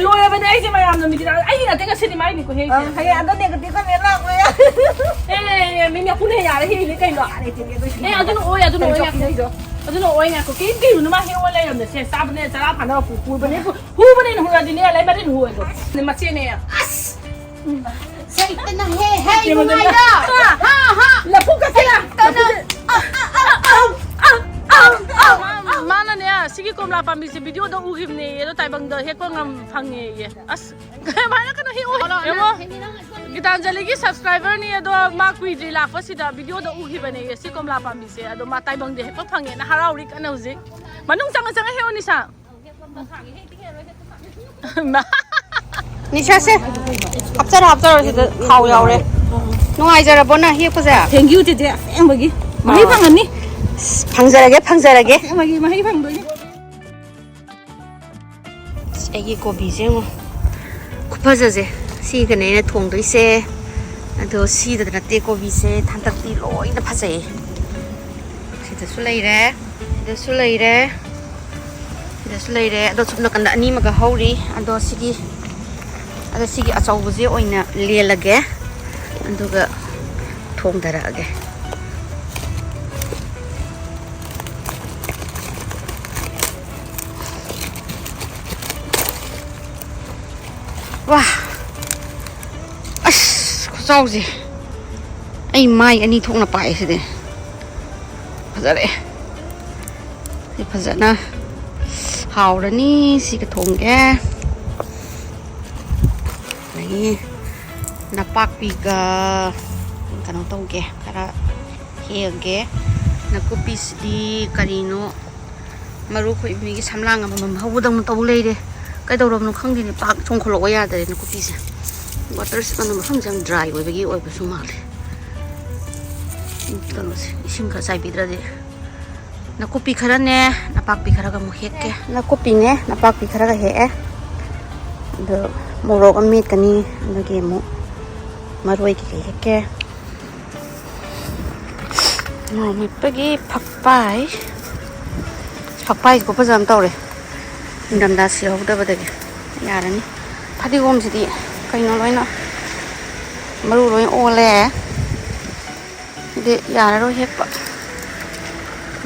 ꯂꯣꯏꯔꯕꯅꯦ ꯑꯩꯁꯦ ꯃꯌꯥꯝ꯫ ꯅꯨꯃꯤꯠꯇꯤ ꯑꯩꯒꯤ ꯅꯠꯇꯦ, ꯉꯁꯤꯗꯤ ꯃꯥꯏꯅꯤꯀꯣ ꯍꯦꯛ ꯑ, ꯍꯌꯦꯡ ꯑꯗꯣ negative comment ꯂꯥꯛꯄ ꯌꯥꯏ꯫ ꯑꯦ, ꯃꯤ ꯃꯄꯨꯅ ꯌꯥꯔꯦ, ꯍꯦꯛ ꯏꯅꯦ ꯀꯩꯅꯣ? ꯌꯥꯔꯦ, ꯏꯆꯦ, ꯑꯗꯨ ꯑꯦ, ꯑꯗꯨꯅ ꯑꯣꯏ, ꯑꯗꯨꯅ ꯑꯣꯏ, ꯀꯩꯅꯣ, ꯉꯥꯏꯈꯣ꯫ ꯀꯩꯅꯣ? ꯑꯗꯨꯅ ꯑꯣꯏ, ꯉꯥꯏꯈꯣ꯫ ꯀꯩꯝ ꯀꯩꯅꯣ, ꯃꯥ ꯍꯦꯛ ꯑꯣꯏ ꯂꯩꯔꯝꯅꯦ꯫ ꯁꯦ, ꯆꯥꯕꯅꯦ, ꯆꯔꯥ ꯐꯥꯅꯕ ꯄꯨ-, ꯄꯨꯕꯅꯦ, ꯄꯨ-, ꯍꯨꯕꯅꯦꯅ ꯍꯨꯔꯗꯤꯅꯦ, ꯂꯩ ꯃꯔꯤꯟ ꯍꯨ ꯑꯣꯏꯗꯣ꯫ ꯃꯆꯦꯅꯦ꯫ ꯑꯁ! ꯁꯩꯇꯅ ꯍꯦ, ꯍꯦ, ꯀꯩꯅꯣꯗꯅꯦ꯫ ꯅꯨꯡꯉꯥꯏꯔꯣ? ꯍꯥ, ꯍꯥ꯫ ꯂꯐꯨ ꯀꯛꯁꯤꯔꯥ? ꯁꯩꯇꯅ꯫ ꯂꯐꯨ-, ꯑ, ꯑ, ꯑ, ꯑ, ꯑ, ꯑ, ꯑ, ꯑ, ꯑ, ꯑ꯫ ꯃꯥ-, ꯃꯥꯅꯅꯦ, ꯁꯤꯒꯤ ꯀꯣꯝꯂꯥ ꯄꯥꯝꯕꯤꯁꯦ videoꯗ ꯎꯈꯤꯕꯅꯦꯌꯦ, ꯑꯗꯣ ꯇꯥꯏꯕꯪꯗ ꯍꯦꯛꯄ ꯉꯝ-, ꯐꯪꯉꯦꯌꯦ꯫ ꯑꯁ, ꯀꯃꯥꯏꯅ ꯀꯩꯅꯣ ꯍꯦꯛ ꯑꯣꯏ-, ꯌꯦꯡꯉꯣ, ꯒꯤꯇꯥꯟꯖꯂꯤꯒꯤ subscriberꯅꯤ, ꯑꯗꯣ ꯃꯥ ꯀꯨꯏꯗ꯭ꯔꯤ ꯂꯥꯛꯄꯁꯤꯗ videoꯗ ꯎꯈꯤꯕꯅꯦꯌꯦ, ꯁꯤ ꯀꯣꯝꯂꯥ ꯄꯥꯝꯕꯤꯁꯦ꯫ ꯑꯗꯣ ꯃꯥ ꯇꯥꯏꯕꯪꯗ ꯍꯦꯛꯄ ꯐꯪꯉꯦꯅ ꯍꯔꯥꯎꯔꯤ ꯀꯟꯅ ꯍꯧꯖꯤꯛ꯫ ꯃꯅꯨꯡ ꯆꯪꯉ ꯆꯪꯉ ꯍꯦꯛꯑꯣ, ꯅꯤꯁꯥ꯫ ꯅꯤꯁꯥꯁꯦ, ꯍꯥꯞꯆꯔꯣ, ꯍꯥꯞꯆꯔꯣ, ꯁꯤꯗ ꯊꯥꯎ ꯌꯥꯎꯔꯦ꯫ ꯅꯨꯡꯉꯥꯏꯖꯔꯕꯣ ꯅꯪ ꯍꯦꯛꯄꯁꯦ? Thank you, ꯆꯦꯆꯦ, ꯑꯁꯦꯡꯕꯒꯤ꯫ ꯃꯍꯩ ꯑꯥ꯫ ꯐꯪꯉꯅꯤ꯫ ꯑꯁ, ꯐꯪꯖꯔꯒꯦ, ꯐꯪꯖꯔꯒꯦ꯫ ꯑꯁꯦꯡꯕꯒꯤ ꯃꯍꯩ ꯐꯪꯗꯣꯏꯅꯤ꯫ ꯑꯁ, ꯑꯩꯒꯤ ꯀꯣꯕꯤꯁꯦ ꯌꯦꯡꯉꯣ꯫ ꯈꯨꯐꯖꯁꯦ꯫ ꯁꯤꯒꯅꯦ ꯑꯩꯅ ꯊꯣꯡꯗꯣꯏꯁꯦ꯫ ꯑꯗꯣ ꯁꯤꯗ ꯅꯠꯇꯦ ꯀꯣꯕꯤꯁꯦ, ꯍꯟꯗꯛꯇꯤ ꯂꯣꯏꯅ ꯐꯖꯩꯌꯦ꯫ ꯁꯤꯗꯁꯨ ꯂꯩꯔꯦ, ꯁꯤꯗꯁꯨ ꯂꯩꯔꯦ, ꯁꯤꯗꯁꯨ ꯂꯩꯔꯦ꯫ ꯑꯗꯣ ꯁꯨꯝ ꯅꯥꯀꯟꯗ ꯑꯅꯤꯃꯒ ꯍꯧꯔꯤ꯫ ꯑꯗꯣ ꯁꯤꯒꯤ, ꯑꯗꯣ ꯁꯤꯒꯤ ꯑꯆꯧꯕꯁꯦ ꯑꯣꯏꯅ ꯂꯦꯜꯂꯒꯦ, ꯑꯗꯨꯒ ꯊꯣꯡꯗꯔꯛꯑꯒꯦ꯫ ꯋꯥ! ꯑꯁ, ꯈꯨꯆꯥꯎꯁꯦ! ꯑꯩ ꯃꯥꯏ ꯑꯅꯤ ꯊꯣꯛꯅ ꯄꯥꯛꯑꯦ ꯁꯤꯗꯤ꯫ ꯐꯖꯔꯦ꯫ ꯁꯤ ꯐꯖꯅ ꯍꯥꯎꯔꯅꯤ꯫ ꯁꯤꯒ ꯊꯣꯡꯒꯦ꯫ ꯑꯗꯒꯤ ꯅꯄꯥꯛꯄꯤꯒ ꯀꯩꯅꯣ ꯇꯧꯒꯦ, ꯈꯔ ꯍꯦꯛꯑꯒꯦ꯫ ꯅꯥꯀꯨꯞꯄꯤꯁꯤꯗꯤ ꯀꯔꯤꯅꯣ, ꯃꯔꯨ ꯑꯩꯈꯣꯏ ꯃꯤꯒꯤ ꯁꯝꯂꯥꯡ ꯑꯃꯃꯝ ꯍꯧꯕꯗꯧꯅ ꯇꯧ ꯂꯩꯔꯦ꯫ ꯀꯩꯗꯧꯔꯕꯅꯣ ꯈꯪꯗꯦꯅꯦ, ꯄꯥꯛ ꯆꯣꯡꯈꯠꯂꯛꯑꯣ ꯌꯥꯗꯔꯦ ꯅꯥꯀꯨꯞꯄꯤꯁꯦ꯫ Water ꯁꯤ ꯀꯩꯅꯣ, ꯃꯐꯝꯁꯦ ꯌꯥꯝ dry ꯑꯣꯏꯕꯒꯤ ꯑꯣꯏꯕꯁꯨ ꯃꯥꯜꯂꯦ꯫ ꯀꯩꯅꯣꯁꯦ, ꯏꯁꯤꯡ ꯈꯔ ꯆꯥꯏꯕꯤꯗ꯭ꯔꯗꯤ꯫ ꯅꯥꯀꯨꯞꯄꯤ ꯈꯔꯅꯦ, ꯅꯄꯥꯛꯄꯤ ꯈꯔꯒ ꯑꯃꯨꯛ ꯍꯦꯛꯀꯦ꯫ ꯅꯥꯀꯨꯞꯄꯤꯅꯦ, ꯅꯄꯥꯛꯄꯤ ꯈꯔꯒ ꯍꯦꯛꯑꯦ꯫ ꯑꯗꯣ ꯃꯣꯔꯣꯛ ꯑꯃ ꯃꯦꯠꯀꯅꯤ, ꯑꯗꯨꯒꯤ ꯑꯃꯨꯛ ꯃꯔꯣꯏ ꯀꯩꯀꯩ ꯍꯦꯛꯀꯦ꯫ ꯃꯣꯔꯣꯛ ꯃꯦꯠꯄꯒꯤ ꯐꯛꯄꯥꯏ꯫ ꯐꯛꯄꯥꯏꯁꯦ ꯈꯨꯐꯖ ꯑꯃ ꯇꯧꯔꯦ꯫ ꯅꯤꯡꯊꯝꯊꯥ ꯁꯤꯍꯧꯗꯕꯗꯒꯤ꯫ ꯌꯥꯔꯅꯤ꯫ ꯐꯗꯤꯒꯣꯝꯁꯤꯗꯤ ꯀꯩꯅꯣ ꯂꯣꯏꯅ, ꯃꯔꯨ ꯂꯣꯏ ꯑꯣꯜꯂꯦ꯫ ꯑꯗꯨꯗꯤ ꯌꯥꯔꯔꯣꯏ ꯍꯦꯛꯄ꯫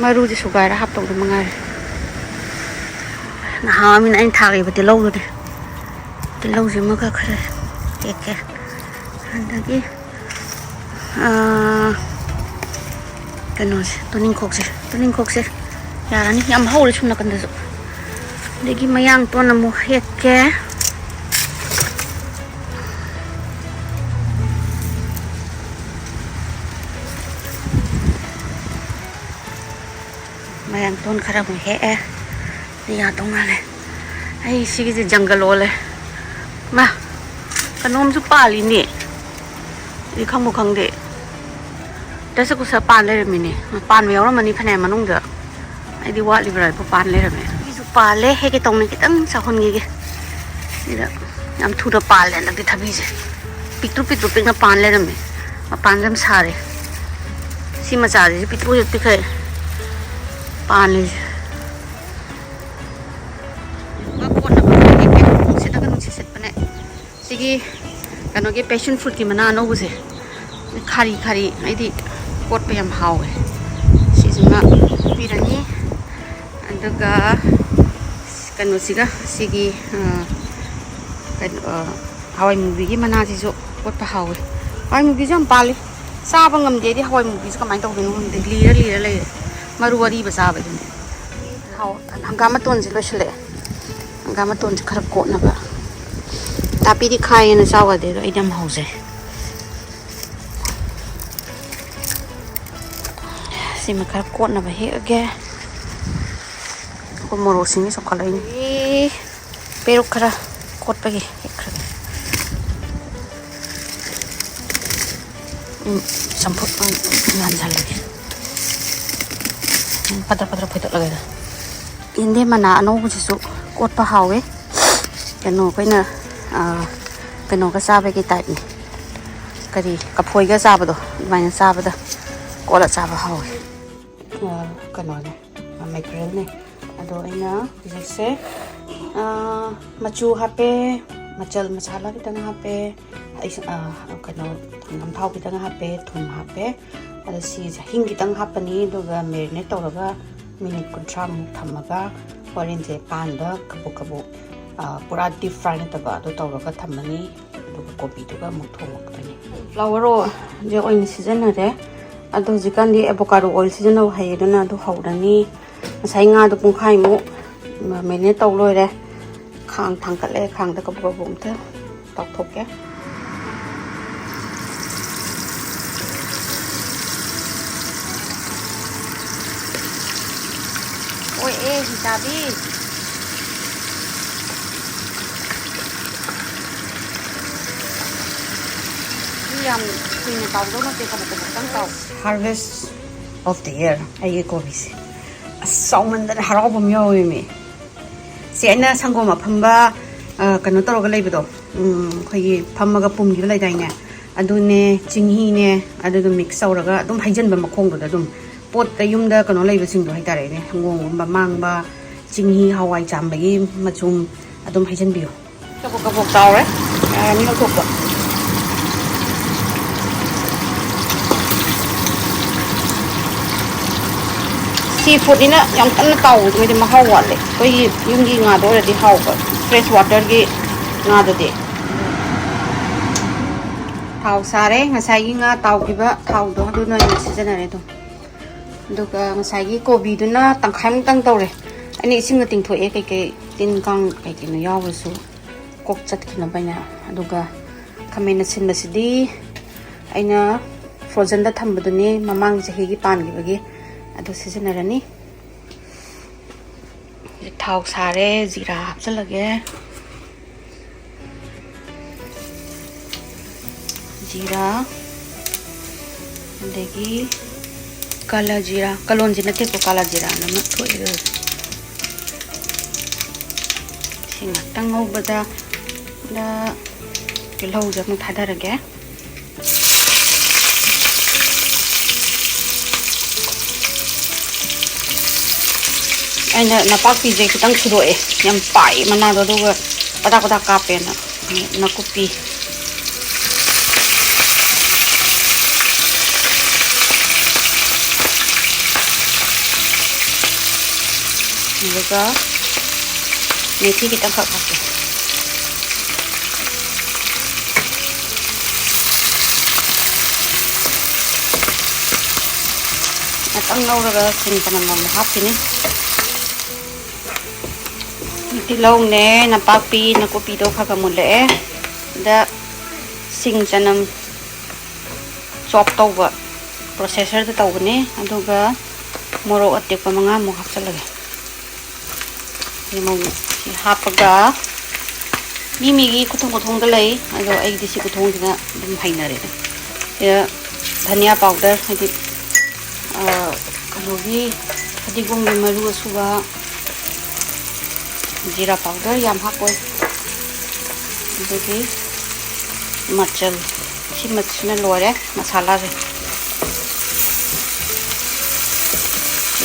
ꯃꯔꯨꯁꯦ ꯁꯨꯒꯥꯏꯔ ꯍꯥꯞꯇꯧꯗꯤ ꯃꯉꯥꯏꯔꯦ꯫ ꯅꯍꯥꯟ ꯑꯃꯅ ꯑꯩꯅ ꯊꯥꯈꯤꯕ ꯇꯤꯜꯍꯧꯗꯨꯅꯦ꯫ ꯇꯤꯜꯍꯧꯁꯤꯃꯒ ꯈꯔ ꯍꯦꯛꯀꯦ꯫ ꯑꯗꯒꯤ, ꯑꯥ, ꯀꯩꯅꯣꯁꯦ, ꯇꯨꯅꯤꯡꯈꯣꯛꯁꯦ, ꯇꯨꯅꯤꯡꯈꯣꯛꯁꯦ ꯌꯥꯔꯅꯤ꯫ ꯌꯥꯝ ꯍꯧꯔꯦ ꯁꯨꯝ ꯅꯥꯀꯟꯗꯁꯨ꯫ ꯑꯗꯒꯤ ꯃꯌꯥꯡ ꯇꯣꯟ ꯑꯃꯨꯛ ꯍꯦꯛꯀꯦ꯫ ꯃꯌꯥꯡ ꯇꯣꯟ ꯈꯔ ꯑꯃꯨꯛ ꯍꯦꯛꯑꯦ꯫ ꯁꯤ ꯌꯥꯗꯧ ꯃꯥꯜꯂꯦ꯫ ꯑꯩ ꯁꯤꯒꯤꯁꯦ ꯖꯪꯒꯜ ꯑꯣꯜꯂꯦ꯫ ꯃꯥ, ꯀꯩꯅꯣꯝꯁꯨ ꯄꯥꯜꯂꯤꯅꯦ꯫ ꯑꯩ ꯈꯪꯕꯨ ꯈꯪꯗꯦ꯫ ꯗꯁꯀꯨꯁ ꯄꯥꯟ ꯂꯩꯔꯝꯃꯤꯅꯦ꯫ ꯄꯥꯟꯕ ꯌꯥꯎꯔꯝꯃꯅꯤ ꯐꯅꯌꯥꯝ ꯃꯅꯨꯡꯗ꯫ ꯑꯩꯗꯤ ꯋꯥꯠꯂꯤꯕ꯭ꯔꯥ ꯍꯥꯏꯕꯨ ꯄꯥꯟ ꯂꯩꯔꯝꯃꯦ꯫ ꯁꯤꯁꯨ ꯄꯥꯜꯂꯦ, ꯍꯦꯛꯀꯦ ꯇꯧꯅꯤ, ꯈꯤꯇꯪ ꯆꯥꯎꯍꯟꯈꯤꯒꯦ꯫ ꯁꯤꯗ ꯌꯥꯝ ꯊꯨꯅ ꯄꯥꯜꯂꯦ ꯍꯟꯗꯛꯇꯤ ꯊꯕꯤꯁꯦ꯫ ꯄꯤꯛꯇ꯭ꯔꯨ ꯄꯤꯛꯇ꯭ꯔꯨ ꯄꯤꯛꯅ ꯄꯥꯟ ꯂꯩꯔꯝꯃꯦ꯫ ꯃꯄꯥꯟꯁꯦ ꯌꯥꯝ ꯁꯥꯔꯦ꯫ ꯁꯤ ꯃꯆꯥꯁꯤꯁꯨ ꯄꯤꯛꯇ꯭ꯔꯨ ꯄꯤꯛꯈꯩ ꯄꯥꯜꯂꯤꯁꯦ꯫ ꯀꯣꯠꯅꯕ ꯍꯦꯛꯀꯦ꯫ ꯅꯨꯡꯁꯤꯠꯅꯒ ꯅꯨꯡꯁꯤꯠ ꯁꯤꯠꯄꯅꯦ꯫ ꯁꯤꯒꯤ ꯀꯩꯅꯣꯒꯤ passion fruitꯀꯤ ꯃꯅꯥ ꯑꯅꯧꯕꯁꯦ, ꯈꯥꯔꯤ ꯈꯥꯔꯤ, ꯑꯩꯗꯤ ꯀꯣꯠꯄ ꯌꯥꯝ ꯍꯥꯎꯋꯦ꯫ ꯁꯤꯁꯤꯃ ꯄꯤꯔꯅꯤ꯫ ꯑꯗꯨꯒ ꯀꯩꯅꯣꯁꯤꯒ, ꯁꯤꯒꯤ, ꯑ, ꯀꯩꯅꯣ, ꯑ, ꯍꯋꯥꯏ ꯃꯨꯕꯤꯒꯤ ꯃꯅꯥꯁꯤꯁꯨ ꯀꯣꯠꯄ ꯍꯥꯎꯋꯦ꯫ ꯍꯋꯥꯏ ꯃꯨꯕꯤꯁꯨ ꯌꯥꯝ ꯄꯥꯜꯂꯤ꯫ ꯆꯥꯕ ꯉꯝꯗꯦ ꯑꯩꯗꯤ ꯍꯋꯥꯏ ꯃꯨꯕꯤꯁꯦ, ꯀꯃꯥꯏꯅ ꯇꯧꯗꯣꯏꯅꯣ ꯈꯪꯗꯦ, ꯂꯤꯔ ꯂꯤꯔ ꯂꯩꯔꯦ꯫ ꯃꯔꯨ ꯑꯔꯤꯕ ꯆꯥꯕꯗꯨꯅꯦ꯫ ꯍꯥꯎ-, ꯍꯪꯒꯥꯝ ꯃꯇꯣꯟꯁꯦ ꯂꯣꯏꯁꯤꯜꯂꯛꯑꯦ꯫ ꯍꯪꯒꯥꯝ ꯃꯇꯣꯟꯁꯦ ꯈꯔ ꯀꯣꯠꯅꯕ꯫ ꯇꯥꯄꯤꯗꯤ ꯈꯥꯏꯌꯦꯅ ꯆꯥꯎ ꯌꯥꯗꯦ, ꯑꯗꯣ ꯑꯩꯗꯤ ꯌꯥꯝ ꯍꯥꯎꯖꯩ꯫ ꯁꯤꯃ ꯈꯔ ꯀꯣꯠꯅꯕ ꯍꯦꯛꯑꯒꯦ꯫ ꯑꯩꯈꯣꯏ ꯃꯣꯔꯣꯛꯁꯤꯡꯁꯦ ꯆꯥꯎꯈꯠꯂꯛꯏꯅꯦ꯫ ꯄꯦꯔꯨꯛ ꯈꯔ ꯀꯣꯠꯄꯒꯤ ꯍꯦꯛꯈ꯭ꯔꯒꯦ꯫ ꯎꯝ, ꯆꯝꯐꯨꯠ ꯑꯣꯏꯅ ꯉꯥꯟꯁꯜꯂꯒꯦ꯫ ꯎꯝ, ꯄꯗ꯭ꯔ ꯄꯗ꯭ꯔ ꯐꯣꯏꯗꯠꯂꯒꯦ꯫ ꯌꯦꯟꯗꯦꯝ ꯃꯅꯥ ꯑꯅꯧꯕꯁꯤꯁꯨ ꯀꯣꯠꯄ ꯍꯥꯎꯋꯦ꯫ ꯀꯩꯅꯣ, ꯑꯩꯈꯣꯏꯅ, ꯑ, ꯀꯩꯅꯣꯒ ꯆꯥꯕꯒꯤ typeꯅꯤ꯫ ꯀꯔꯤ, ꯀꯐꯣꯏꯒ ꯆꯥꯕꯗꯣ, ꯑꯗꯨꯃꯥꯏꯅ ꯆꯥꯕꯗ ꯀꯣꯠꯂ ꯆꯥꯕ ꯍꯥꯎꯋꯦ꯫ ꯑ, ꯀꯩꯅꯣꯅꯦ, ꯃꯦꯀ꯭ꯔꯦꯜꯅꯦ꯫ ꯑꯗꯣ ꯑꯩꯅ ꯍꯧꯖꯤꯛꯁꯦ, ꯑ, ꯃꯆꯨ ꯍꯥꯞꯄꯦ, ꯃꯆꯜ ꯃꯁꯥꯂꯥ ꯈꯤꯇꯪ ꯍꯥꯞꯄꯦ, ꯑꯩ, ꯑ, ꯀꯩꯅꯣ, ꯍꯪꯒꯥꯝ ꯊꯥꯎ ꯈꯤꯇꯪ ꯍꯥꯞꯄꯦ, ꯊꯨꯝ ꯍꯥꯞꯄꯦ꯫ ꯑꯗꯣ ꯁꯤꯁꯦ ꯍꯤꯡ ꯈꯤꯇꯪ ꯍꯥꯞꯄꯅꯤ, ꯑꯗꯨꯒ marinate ꯇꯧꯔꯒ minute ꯀꯨꯟꯊ꯭ꯔꯥꯃꯨꯛ ꯊꯝꯃꯒ ꯍꯣꯔꯦꯟꯁꯦ panꯗ ꯀꯕꯨꯛ ꯀꯕꯨꯛ, ꯑ, ꯄꯨꯔꯥ deep fry ꯅꯠꯇꯕ ꯑꯗꯨ ꯇꯧꯔꯒ ꯊꯝꯃꯅꯤ꯫ ꯑꯗꯨꯒ ꯀꯣꯕꯤꯗꯨꯒ ꯑꯃꯨꯛ ꯊꯣꯡꯉꯛꯇꯣꯏꯅꯦ꯫ Flowerꯁꯦ ꯑꯣꯏꯅ ꯁꯤꯖꯤꯟꯅꯔꯦ꯫ ꯑꯗꯣ ꯍꯧꯖꯤꯛꯀꯥꯟꯗꯤ avocado oil ꯁꯤꯖꯤꯟꯅꯧ ꯍꯥꯏꯌꯦ, ꯑꯗꯨꯅ ꯑꯗꯨ ꯍꯧꯔꯅꯤ꯫ ꯉꯁꯥꯏ ꯉꯥꯗꯣ ꯄꯨꯡꯈꯥꯏꯃꯨꯛ marinate ꯇꯧ ꯂꯣꯏꯔꯦ꯫ ꯈꯥꯡ ꯊꯥꯡꯒꯠꯂꯦ, ꯈꯥꯡꯗ ꯀꯕꯨꯛ ꯀꯕꯨꯛ ꯑꯝꯇ ꯇꯥꯎꯊꯣꯛꯀꯦ꯫ ꯑꯣꯏ ꯑꯦ, ꯍꯤꯡꯆꯥꯕꯤ꯫ ꯁꯤ ꯌꯥꯝ ꯀꯨꯏꯅ ꯇꯥꯎꯗꯧ ꯅꯠꯇꯦ, ꯀꯕꯨꯛ ꯀꯕꯨꯛꯇꯪ ꯇꯥꯎ꯫ Harvest of the year, ꯑꯩꯒꯤ ꯀꯣꯕꯤꯁꯦ꯫ ꯑꯁ, ꯆꯥꯎꯃꯟꯗꯅ ꯍꯔꯥꯎꯕ ꯑꯃ ꯌꯥꯎꯋꯦꯃꯤ꯫ ꯁꯤ ꯑꯩꯅ ꯁꯪꯒꯣꯝ ꯑꯐꯝꯕ, ꯑ, ꯀꯩꯅꯣ ꯇꯧꯔꯒ ꯂꯩꯕꯗꯣ, ꯎꯝ, ꯑꯩꯈꯣꯏꯒꯤ ꯐꯝꯃꯒ ꯄꯨꯝꯈꯤꯕ ꯂꯩꯗꯥꯏꯅꯦ, ꯑꯗꯨꯅꯦ, ꯆꯤꯡꯍꯤꯅꯦ, ꯑꯗꯨꯗꯣ mix ꯇꯧꯔꯒ ꯑꯗꯨꯝ ꯍꯩꯖꯤꯟꯕ ꯃꯈꯣꯡꯗꯨꯗ ꯑꯗꯨꯝ ꯄꯣꯠꯇ ꯌꯨꯝꯗ ꯀꯩꯅꯣ ꯂꯩꯕꯁꯤꯡꯗꯣ ꯍꯥꯏꯇꯥꯔꯦꯅꯦ, ꯁꯪꯒꯣꯝꯒꯨꯝꯕ ꯃꯥꯡꯕ, ꯆꯤꯡꯍꯤ, ꯍꯋꯥꯏ ꯆꯥꯝꯕꯒꯤ ꯃꯆꯨꯝ ꯑꯗꯨꯝ ꯍꯩꯖꯤꯟꯕꯤꯌꯨ꯫ ꯀꯕꯣꯛ ꯀꯕꯣꯛ ꯇꯥꯎꯔꯦ꯫ ꯌꯥꯔꯅꯤ ꯂꯧꯊꯣꯛꯄ꯫ Sea foodꯅꯤꯅ ꯌꯥꯝ ꯀꯟꯅ ꯇꯥꯎꯕꯗꯨꯒꯗꯤ ꯃꯍꯥꯎ ꯋꯥꯠꯂꯦ꯫ ꯑꯩꯈꯣꯏꯒꯤ ꯌꯨꯝꯒꯤ ꯉꯥꯗ ꯑꯣꯏꯔꯗꯤ ꯍꯥꯎꯕ, fresh waterꯒꯤ ꯉꯥꯗꯗꯤ꯫ ꯊꯥꯎ ꯁꯥꯔꯦ꯫ ꯉꯁꯥꯏꯒꯤ ꯉꯥ ꯇꯥꯎꯈꯤꯕ ꯊꯥꯎꯗꯣ ꯑꯗꯨꯅ ꯑꯣꯏꯅ ꯁꯤꯖꯤꯟꯅꯔꯦ ꯑꯗꯨꯝ꯫ ꯑꯗꯨꯒ ꯉꯁꯥꯏꯒꯤ ꯀꯣꯕꯤꯗꯨꯅ ꯇꯪꯈꯥꯏꯃꯨꯛꯇꯪ ꯇꯧꯔꯦ꯫ ꯑꯩꯅ ꯏꯁꯤꯡꯗ ꯇꯤꯡꯊꯣꯛꯑꯦ, ꯀꯩꯀꯩ ꯇꯤꯟ ꯀꯥꯡ ꯀꯩ ꯀꯩꯅꯣ ꯌꯥꯎꯔꯁꯨ ꯀꯣꯛ ꯆꯠꯈꯤꯅꯕ ꯍꯥꯏꯅ꯫ ꯑꯗꯨꯒ ꯈꯥꯃꯦꯟ ꯑꯁꯤꯟꯕꯁꯤꯗꯤ ꯑꯩꯅ frozenꯗ ꯊꯝꯕꯗꯨꯅꯤ, ꯃꯃꯥꯡ ꯆꯍꯤꯒꯤ ꯄꯥꯟꯈꯤꯕꯒꯤ, ꯑꯗꯨ ꯁꯤꯖꯤꯟꯅꯔꯅꯤ꯫ ꯊꯥꯎ ꯁꯥꯔꯦ, ꯖꯤꯔꯥ ꯍꯥꯞꯆꯤꯜꯂꯒꯦ꯫ ꯖꯤꯔꯥ, ꯑꯗꯒꯤ ꯀꯥꯂꯥ ꯖꯤꯔꯥ, ꯀꯂꯣꯟꯖꯤ ꯅꯠꯇꯦꯀꯣ, ꯀꯥꯂꯥ ꯖꯤꯔꯥꯅ ꯑꯃ ꯊꯣꯛꯑꯦ꯫ ꯁꯤ ꯉꯥꯛꯇꯪ ꯉꯧꯕꯗ ꯇꯤꯜꯍꯧꯁꯦ ꯑꯃꯨꯛ ꯊꯥꯗꯔꯒꯦ꯫ ꯑꯩꯅ ꯅꯄꯥꯛꯄꯤꯁꯦ ꯈꯤꯇꯪ ꯁꯨꯗꯣꯛꯑꯦ, ꯌꯥꯝ ꯄꯥꯏ ꯃꯅꯥꯗꯣ, ꯑꯗꯨꯒ ꯄꯗꯥꯛ ꯄꯗꯥꯛ ꯀꯥꯞꯄꯦꯅ꯫ ꯅꯥꯀꯨꯞꯄꯤ꯫ ꯑꯗꯨꯒ ꯃꯦꯊꯤ ꯈꯤꯇꯪꯈꯛ ꯍꯥꯞꯀꯦ꯫ ꯉꯥꯛꯇꯪ ꯉꯧꯔꯒ ꯁꯤꯡ ꯆꯅꯝ ꯑꯃꯨꯛ ꯍꯥꯞꯈꯤꯅꯤ꯫ ꯇꯤꯜꯍꯧꯅꯦ, ꯅꯄꯥꯛꯄꯤ, ꯅꯥꯀꯨꯞꯄꯤꯗꯣ ꯈꯔ ꯈꯔ ꯃꯨꯜꯂꯛꯑꯦ꯫ ꯁꯤꯗ ꯁꯤꯡ ꯆꯅꯝ ꯆꯣꯞ ꯇꯧꯕ ꯄ꯭ꯔꯣꯁꯦꯁꯔꯗ ꯇꯧꯕꯅꯦ꯫ ꯑꯗꯨꯒ ꯃꯣꯔꯣꯛ ꯑꯇꯦꯛꯄ ꯃꯉꯥꯃꯨꯛ ꯍꯥꯞꯆꯜꯂꯒꯦ꯫ ꯂꯤꯃꯣꯟ ꯁꯤ ꯍꯥꯞꯄꯒ, ꯃꯤ ꯃꯤꯒꯤ ꯈꯨꯊꯣꯡ ꯈꯨꯊꯣꯡꯗ ꯂꯩ, ꯑꯗꯣ ꯑꯩꯗꯤ ꯁꯤ ꯈꯨꯊꯣꯡꯁꯤꯅ ꯑꯗꯨꯝ ꯍꯩꯅꯔꯦꯗ꯫ ꯁꯤꯗ ꯙꯅꯤꯌꯥ ꯄꯥꯎꯗꯔ, ꯍꯥꯏꯗꯤ, ꯑ, ꯀꯩꯅꯣꯒꯤ ꯐꯗꯤꯒꯣꯝꯒꯤ ꯃꯔꯨ ꯑꯁꯨꯕ, ꯖꯤꯔꯥ ꯄꯥꯎꯗꯔ ꯌꯥꯝ ꯍꯥꯞꯄꯣꯏ꯫ ꯑꯗꯒꯤ ꯃꯆꯜ, ꯁꯤꯃ-, ꯁꯤꯅ ꯂꯣꯏꯔꯦ ꯃꯁꯥꯂꯥꯁꯦ꯫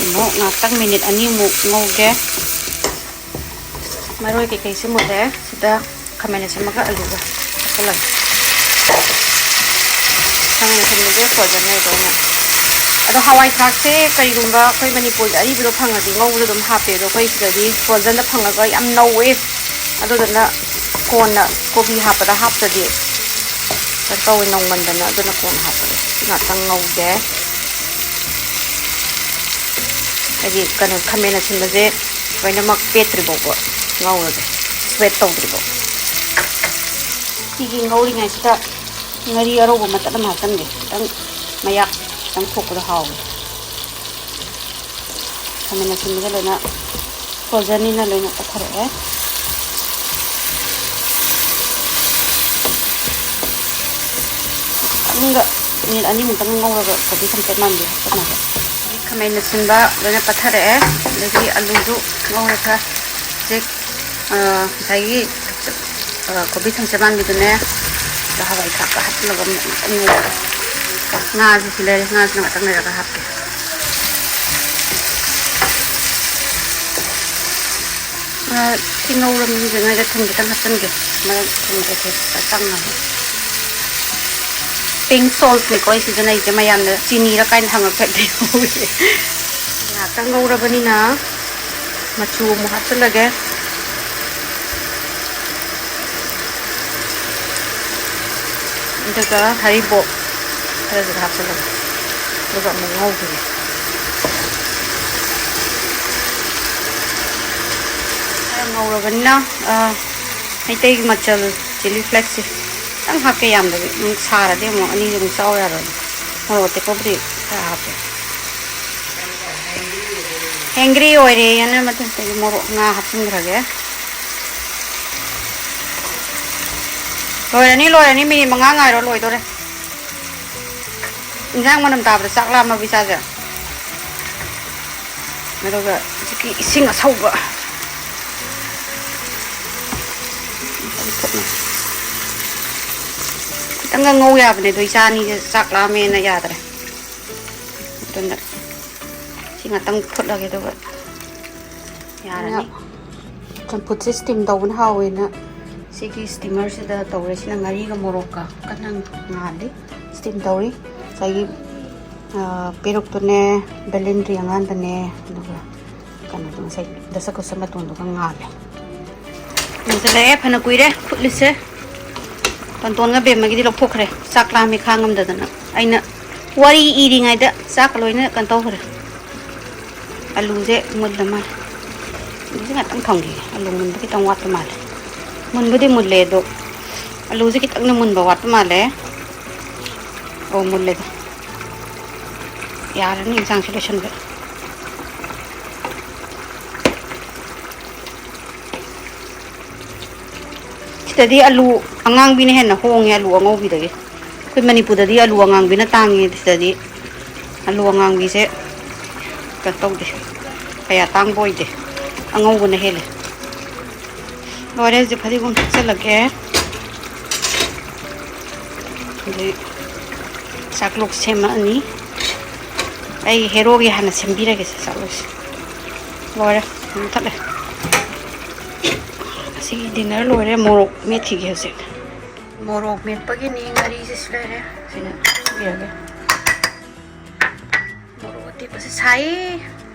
ꯑꯃꯨꯛ ꯉꯥꯛꯇꯪ ꯃꯤꯅꯤꯠ ꯑꯅꯤꯃꯨꯛ ꯉꯧꯒꯦ꯫ ꯃꯔꯣꯏ ꯀꯩꯀꯩꯁꯨ ꯃꯨꯜꯂꯦ꯫ ꯁꯤꯗ ꯈꯥꯃꯦꯟ ꯑꯁꯤꯟꯕꯒ ꯑꯂꯨꯒ ꯍꯥꯞꯆꯤꯜꯂꯒꯦ꯫ ꯈꯥꯃꯦꯟ ꯑꯁꯤꯟꯕꯁꯦ ꯐ꯭ꯔꯣꯖꯟ ꯑꯣꯏꯕ ꯑꯩꯅ꯫ ꯑꯗꯣ ꯍꯋꯥꯏ ꯊ꯭ꯔꯥꯛꯁꯦ ꯀꯔꯤꯒꯨꯝꯕ ꯑꯩꯈꯣꯏ ꯃꯅꯤꯄꯨꯔꯗ ꯑꯔꯤꯕꯗꯣ ꯐꯪꯉꯗꯤ ꯉꯧꯕꯗ ꯑꯗꯨꯝ ꯍꯥꯞꯄꯦ꯫ ꯑꯗꯣ ꯑꯩꯈꯣꯏ ꯁꯤꯗꯗꯤ ꯐ꯭ꯔꯣꯖꯟꯗ ꯐꯪꯉꯒ ꯌꯥꯝ ꯅꯧꯋꯦ꯫ ꯑꯗꯨꯗꯨꯅ ꯀꯣꯟꯅ ꯀꯣꯕꯤ ꯍꯥꯞꯄꯗ ꯍꯥꯞꯇꯗꯤ ꯀꯩꯅꯣ ꯇꯧꯋꯦ, ꯅꯧꯃꯟꯗꯅ꯫ ꯑꯗꯨꯅ ꯀꯣꯟꯅ ꯍꯥꯞꯄꯒꯦ꯫ ꯁꯤ ꯉꯥꯛꯇꯪ ꯉꯧꯒꯦ꯫ ꯍꯥꯏꯗꯤ ꯀꯩꯅꯣ, ꯈꯥꯃꯦꯟ ꯑꯁꯤꯟꯕꯁꯦ ꯂꯣꯏꯅꯃꯛ ꯄꯦꯠꯇ꯭ꯔꯤ ꯐꯥꯎꯕ ꯉꯧꯔꯒꯦ, ꯁ꯭ꯋꯦꯠ ꯇꯧꯗ꯭ꯔꯤ ꯐꯥꯎ꯫ ꯁꯤꯒꯤ ꯉꯧꯔꯤꯉꯩꯁꯤꯗ ꯉꯥꯔꯤ ꯑꯔꯧꯕ ꯃꯆꯦꯠ ꯑꯃ ꯍꯥꯞꯆꯤꯟꯒꯦ, ꯈꯤꯇꯪ ꯃꯌꯥꯛ ꯈꯤꯇꯪ ꯊꯣꯛꯄꯗꯣ ꯍꯥꯎꯋꯦ꯫ ꯈꯥꯃꯦꯟ ꯑꯁꯤꯟꯕꯁꯦ ꯂꯣꯏꯅ ꯐ꯭ꯔꯣꯖꯟꯅꯤꯅ ꯂꯣꯏꯅ ꯄꯠꯊꯔꯛꯑꯦ꯫ ꯈꯤꯇꯪꯒ ꯃꯤꯅꯤꯠ ꯑꯅꯤꯃꯨꯛꯇꯪ ꯉꯧꯔꯒ ꯀꯣꯕꯤ ꯊꯝꯆꯦꯠ ꯃꯥꯟꯕꯤ ꯍꯥꯞꯆꯤꯜꯂꯒ꯫ ꯈꯥꯃꯦꯟ ꯑꯁꯤꯟꯕ ꯂꯣꯏꯅ ꯄꯠꯊꯔꯛꯑꯦ꯫ ꯑꯗꯒꯤ ꯑꯂꯨꯁꯨ ꯉꯧꯔꯦ ꯈꯔ꯫ ꯍꯧꯖꯤꯛ, ꯑ, ꯉꯁꯥꯏꯒꯤ, ꯑ, ꯀꯣꯕꯤ ꯊꯝꯆꯦꯠ ꯃꯥꯟꯕꯤꯗꯨꯅꯦ, ꯑꯗ ꯍꯋꯥꯏ ꯊ꯭ꯔꯥꯛꯀ ꯍꯥꯞꯆꯤꯜꯂꯒ ꯑꯃꯨꯛ ꯉꯧꯔꯦ꯫ ꯉꯥꯁꯨ ꯁꯤ ꯂꯩꯔꯦ, ꯉꯥꯁꯤꯅ ꯉꯥꯛꯇꯪ ꯂꯩꯔꯒ ꯍꯥꯞꯀꯦ꯫ ꯁꯤ ꯉꯧꯔꯝꯅꯤꯗꯅ ꯊꯨꯝ ꯈꯤꯇꯪ ꯍꯥꯞꯆꯤꯟꯒꯦ꯫ ꯃꯔꯛ ꯊꯨꯝ ꯀꯩꯀꯩ ꯈꯤꯇꯪ ꯆꯪꯅꯕ꯫ Pink salt ꯅꯤꯀꯣ ꯑꯩ ꯁꯤꯖꯤꯟꯅꯩꯁꯦ꯫ ꯃꯌꯥꯝꯅ ꯆꯤꯅꯤꯔ ꯀꯥꯏꯅ ꯍꯪꯉꯛꯄ ꯍꯦꯛꯇ ꯌꯥꯎꯏ꯫ ꯉꯥꯏꯍꯥꯛꯇꯪ ꯉꯧꯔꯕꯅꯤꯅ ꯃꯆꯨ ꯑꯃꯨꯛ ꯍꯥꯞꯆꯤꯜꯂꯒꯦ꯫ ꯑꯗꯨꯒ ꯍꯔꯤꯕꯣꯞ ꯈꯔꯁꯨ ꯍꯥꯞꯆꯤꯜꯂꯒꯦ꯫ ꯑꯗꯨꯒ ꯑꯃꯨꯛ ꯉꯧꯈꯤꯒꯦ꯫ ꯈꯔ ꯉꯧꯔꯕꯅꯤꯅ, ꯑ, ꯃꯩꯇꯩꯒꯤ ꯃꯆꯜ, chilli flakes ꯁꯦ ꯈꯤꯇꯪ ꯍꯥꯞꯀꯦ, ꯌꯥꯝꯗꯕꯤ꯫ ꯑꯃꯨꯛ ꯁꯥꯔꯗꯤ ꯑꯃꯨꯛ ꯑꯅꯤꯁꯦ ꯑꯃꯨꯛ ꯆꯥꯎ ꯌꯥꯔꯣꯏ꯫ ꯃꯣꯔꯣꯛ ꯑꯇꯦꯛꯄꯕꯨꯗꯤ ꯈꯔ ꯍꯥꯞꯄꯦ꯫ Hungry ꯑꯣꯏꯔꯦꯅ ꯃꯊꯛꯇꯒꯤ ꯃꯣꯔꯣꯛ, ꯉꯥ ꯍꯥꯞꯆꯤꯟꯈ꯭ꯔꯒꯦ꯫ ꯂꯣꯏꯔꯅꯤ, ꯂꯣꯏꯔꯅꯤ, ꯃꯤꯅꯤꯠ ꯃꯉꯥ ꯉꯥꯏꯔꯣ, ꯂꯣꯏꯗꯣꯔꯦ꯫ ꯏꯟꯖꯥꯡ ꯃꯅꯝ ꯇꯥꯕꯗ ꯆꯥꯛ ꯂꯥꯝꯃꯕ ꯏꯆꯥꯁꯦ꯫ ꯑꯗꯨꯒ ꯍꯧꯖꯤꯛꯀꯤ ꯏꯁꯤꯡ ꯑꯁꯧꯕ ꯈꯤꯇꯪꯒ ꯉꯧ ꯌꯥꯕꯅꯦ, ꯑꯗꯣ ꯏꯆꯥ ꯑꯅꯤꯁꯦ ꯆꯥꯛ ꯂꯥꯝꯃꯦꯅ ꯌꯥꯗ꯭ꯔꯦ꯫ ꯑꯗꯨꯅ ꯁꯤ ꯉꯥꯛꯇꯪ ꯐꯨꯠꯂꯒꯦ, ꯑꯗꯨꯒ ꯌꯥꯔꯅꯤ꯫ ꯆꯝꯐꯨꯠꯁꯦ steam ꯇꯧꯕꯅ ꯍꯥꯎꯋꯦꯅ ꯁꯤꯒꯤ steamer ꯁꯤꯗ ꯇꯧꯔꯦ꯫ ꯁꯤꯅ ꯉꯥꯔꯤꯒ ꯃꯣꯔꯣꯛꯀ ꯀꯟꯅ ꯉꯥꯜꯂꯤ, steam ꯇꯧꯔꯤ꯫ ꯉꯁꯥꯏꯒꯤ, ꯑ, ꯄꯦꯔꯨꯛꯇꯨꯅꯦ, ꯕꯦꯂꯦꯟꯗ꯭ꯔꯤ ꯑꯉꯥꯟꯕꯅꯦ, ꯑꯗꯨꯒ ꯀꯩꯅꯣꯗꯣ, ꯉꯁꯥꯏ ꯗꯁꯀꯨꯁ ꯃꯇꯣꯟꯗꯨꯒ ꯉꯥꯜꯂꯦ꯫ ꯃꯨꯟꯁꯤꯜꯂꯛꯑꯦ, ꯐꯅ ꯀꯨꯏꯔꯦ ꯐꯨꯠꯂꯤꯁꯦ꯫ ꯀꯟꯇꯣꯟꯒ ꯕꯦꯝꯃꯒꯤꯗꯤ ꯂꯧꯊꯣꯛꯈ꯭ꯔꯦ, ꯆꯥꯛ ꯂꯥꯝꯃꯦ ꯈꯥꯡꯉꯝꯗꯗꯅ꯫ ꯑꯩꯅ ꯋꯥꯔꯤ ꯏꯔꯤꯉꯩꯗ ꯆꯥꯛꯀ ꯂꯣꯏꯅ ꯀꯩꯅꯣ ꯇꯧꯈ꯭ꯔꯦ꯫ ꯑꯂꯨꯁꯦ ꯃꯨꯜꯂ ꯃꯥꯜꯂꯦ꯫ ꯑꯂꯨꯁꯦ ꯉꯥꯛꯇꯪ ꯊꯝꯈꯤꯒꯦ, ꯑꯂꯨ ꯃꯨꯟꯕ ꯈꯤꯇꯪ ꯋꯥꯠꯄ ꯃꯥꯜꯂꯦ꯫ ꯃꯨꯟꯕꯨꯗꯤ ꯃꯨꯜꯂꯦ, ꯑꯗꯣ ꯑꯂꯨꯁꯦ ꯈꯤꯇꯪꯅ ꯃꯨꯟꯕ ꯋꯥꯠꯄ ꯃꯥꯜꯂꯦ꯫ ꯑꯣ, ꯃꯨꯜꯂꯦꯗ꯫ ꯌꯥꯔꯅꯤ ꯏꯟꯁꯥꯡꯁꯦ ꯂꯣꯏꯁꯤꯟꯕ꯫ ꯁꯤꯗꯗꯤ ꯑꯂꯨ ꯑꯉꯥꯡꯕꯤꯅ ꯍꯦꯟꯅ ꯍꯣꯡꯉꯦ ꯑꯂꯨ ꯑꯉꯧꯕꯤꯗꯒꯤ꯫ ꯑꯩꯈꯣꯏ ꯃꯅꯤꯄꯨꯔꯗꯗꯤ ꯑꯂꯨ ꯑꯉꯥꯡꯕꯤꯅ ꯇꯥꯡꯉꯦ, ꯁꯤꯗꯗꯤ ꯑꯂꯨ ꯑꯉꯥꯡꯕꯤꯁꯦ ꯀꯩꯅꯣ ꯇꯧꯗꯦ, ꯀꯌꯥ ꯇꯥꯡꯕ ꯑꯣꯏꯗꯦ, ꯑꯉꯧꯕꯅ ꯍꯦꯜꯂꯦ꯫ ꯂꯣꯏꯔꯦ, ꯍꯧꯖꯤꯛ ꯐꯗꯤꯒꯣꯝ ꯊꯥꯛꯆꯜꯂꯒꯦ꯫ ꯑꯗꯩ ꯆꯥꯛꯂꯣꯛ ꯁꯦꯝꯃꯛꯑꯅꯤ꯫ ꯑꯩ ꯍꯦꯔꯣꯒꯤ ꯍꯥꯟꯅ ꯁꯦꯝꯕꯤꯔꯒꯦꯁꯦ ꯆꯥꯛꯂꯣꯛꯁꯦ꯫ ꯂꯣꯏꯔꯦ, ꯃꯨꯊꯠꯂꯦ꯫ ꯁꯤꯒꯤ dinner ꯂꯣꯏꯔꯦ, ꯃꯣꯔꯣꯛ ꯃꯦꯠꯈꯤꯒꯦ ꯍꯧꯖꯤꯛ꯫ ꯃꯣꯔꯣꯛ ꯃꯦꯠꯄꯒꯤꯅꯤ ꯉꯥꯔꯤꯁꯦ ꯁꯤ ꯂꯩꯔꯦ, ꯁꯤꯅ ꯄꯤꯔꯒꯦ꯫ ꯃꯣꯔꯣꯛ ꯑꯇꯦꯛꯄꯁꯦ ꯁꯥꯏ꯫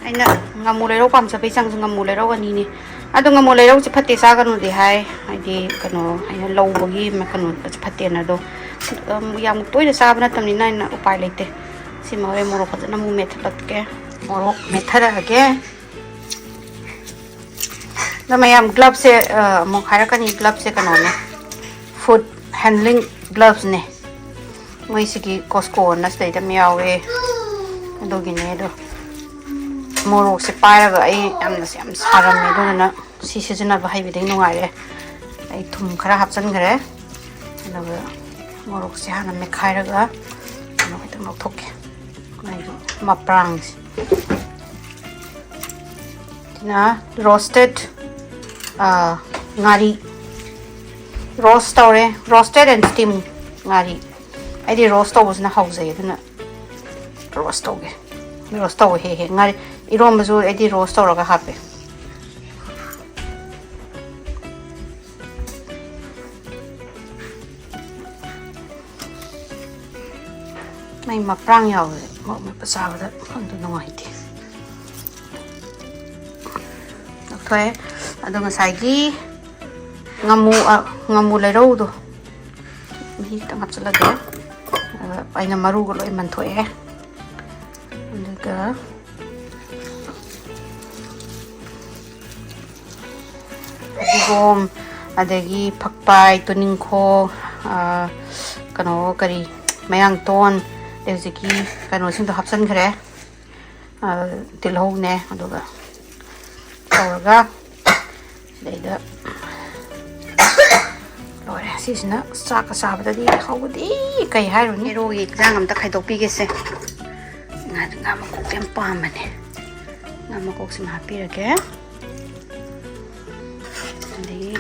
ꯑꯩꯅ ꯉꯥꯃꯨ ꯂꯩꯔꯧ ꯄꯥꯝꯖꯕꯩ ꯆꯥꯡꯁꯨ ꯉꯥꯃꯨ ꯂꯩꯔꯧ ꯑꯅꯤꯅꯤ꯫ ꯑꯗꯣ ꯉꯥꯃꯨ ꯂꯩꯔꯧꯁꯦ ꯐꯠꯇꯦ ꯆꯥꯒꯅꯨꯗꯤ ꯍꯥꯏ, ꯍꯥꯏꯗꯤ ꯀꯩꯅꯣ ꯑꯩꯅ ꯂꯧꯕꯒꯤ ꯀꯩꯅꯣꯁꯦ ꯐꯠꯇꯦꯅ꯫ ꯑꯗꯣ ꯎꯝ, ꯌꯥꯝ ꯇꯣꯏꯅ ꯆꯥꯕ ꯅꯠꯇꯕꯅꯤꯅ ꯑꯩꯅ ꯎꯄꯥꯏ ꯂꯩꯇꯦ꯫ ꯁꯤꯃ ꯍꯣꯔꯦꯟ ꯃꯣꯔꯣꯛ ꯐꯖꯅ ꯑꯃꯨꯛ ꯃꯦꯠꯊꯠꯂꯛꯀꯦ꯫ ꯃꯣꯔꯣꯛ ꯃꯦꯠꯊꯔꯛꯑꯒꯦ꯫ ꯑꯗꯣ ꯃꯌꯥꯝ gloveꯁꯦ, ꯑ, ꯑꯃꯨꯛ ꯍꯥꯏꯔꯛꯀꯅꯤ, gloveꯁꯦ ꯀꯩꯅꯣꯅꯦ, food handling gloveꯅꯦ꯫ ꯃꯣꯏꯁꯤꯒꯤ Costcoꯅ ꯁꯤꯗꯩꯗ ꯑꯃ ꯌꯥꯎꯋꯦ꯫ ꯑꯗꯨꯒꯤꯅꯦ꯫ ꯑꯗꯣ ꯃꯣꯔꯣꯛꯁꯦ ꯄꯥꯏꯔꯒ ꯑꯩ ꯌꯥꯝꯅ ꯌꯥꯝ ꯁꯥꯔꯝꯃꯦ, ꯑꯗꯨꯗꯨꯅ ꯁꯤ ꯁꯤꯖꯤꯟꯅꯕ ꯍꯩꯕꯗꯒꯤ ꯅꯨꯡꯉꯥꯏꯔꯦ꯫ ꯑꯩ ꯊꯨꯝ ꯈꯔ ꯍꯥꯞꯆꯤꯟꯈ꯭ꯔꯦ꯫ ꯑꯗꯨꯒ ꯃꯣꯔꯣꯛꯁꯦ ꯍꯥꯟꯅ ꯃꯦꯠꯈꯥꯏꯔꯒ ꯀꯩꯅꯣ ꯈꯤꯇꯪ ꯂꯧꯊꯣꯛꯀꯦ꯫ ꯃꯥꯒꯤ ꯃꯄ꯭ꯔꯥꯡꯁꯦ꯫ ꯁꯤꯅ roasted, ꯑꯥ, ꯉꯥꯔꯤ꯫ Roast ꯇꯧꯔꯦ, roasted and steam ꯉꯥꯔꯤ꯫ ꯑꯩꯗꯤ roast ꯇꯧꯕꯁꯤꯅ ꯍꯥꯎꯖꯩ, ꯑꯗꯨꯅ roast ꯇꯧꯒꯦ꯫ Roast ꯇꯧꯕ ꯍꯦꯛ ꯍꯦꯛ ꯉꯥꯔꯤ ꯏꯔꯣꯝꯕꯁꯨ ꯑꯩꯗꯤ roast ꯇꯧꯔꯒ ꯍꯥꯞꯄꯦ꯫ ꯃꯩ ꯃꯄ꯭ꯔꯥꯡ ꯌꯥꯎꯕꯁꯦ ꯃꯣꯔꯣꯛ ꯃꯦꯠꯄ ꯆꯥꯕꯗ ꯈꯪꯗꯦ, ꯅꯨꯡꯉꯥꯏꯇꯦ꯫ ꯂꯧꯊꯣꯛꯑꯦ꯫ ꯑꯗꯣ ꯉꯁꯥꯏꯒꯤ ꯉꯥꯃꯨ, ꯑ, ꯉꯥꯃꯨ ꯂꯩꯔꯧꯗꯣ ꯃꯍꯤ ꯈꯤꯇꯪ ꯍꯥꯞꯆꯤꯜꯂꯒꯦ꯫ ꯑꯗꯨꯒ ꯑꯩꯅ ꯃꯔꯨꯒ ꯂꯣꯏ ꯃꯟꯊꯣꯛꯑꯦ꯫ ꯑꯗꯨꯒ ꯐꯗꯤꯒꯣꯝ, ꯑꯗꯒꯤ ꯐꯛꯄꯥꯏ, ꯇꯨꯅꯤꯡꯈꯣꯛ, ꯑ, ꯀꯩꯅꯣ, ꯀꯔꯤ, ꯃꯌꯥꯡꯇꯣꯟ, ꯑꯗꯩ ꯍꯧꯖꯤꯛꯀꯤ ꯀꯩꯅꯣꯁꯤꯡꯗꯣ ꯍꯥꯞꯆꯤꯟꯈ꯭ꯔꯦ꯫ ꯑ, ꯇꯤꯜꯍꯧꯅꯦ, ꯑꯗꯨꯒ ꯇꯧꯔꯒ ꯁꯤꯗꯩꯗ ꯂꯣꯏꯔꯦ꯫ ꯁꯤꯁꯤꯅ ꯆꯥꯛꯀ ꯆꯥꯕꯗꯗꯤ ꯍꯥꯎꯕꯗꯤ ꯀꯩ ꯍꯥꯏꯔꯨꯅꯤ꯫ ꯍꯦꯔꯣꯒꯤ ꯏꯟꯖꯥꯡ ꯑꯝꯇ ꯈꯥꯏꯗꯣꯛꯄꯤꯒꯦꯁꯦ꯫ ꯉꯥ, ꯉꯥ ꯃꯀꯣꯛꯁꯦ ꯌꯥꯝ ꯄꯥꯝꯕꯅꯦ꯫ ꯉꯥ ꯃꯀꯣꯛꯁꯤꯃ ꯍꯥꯞꯄꯤꯔꯒꯦ꯫ ꯑꯗꯒꯤ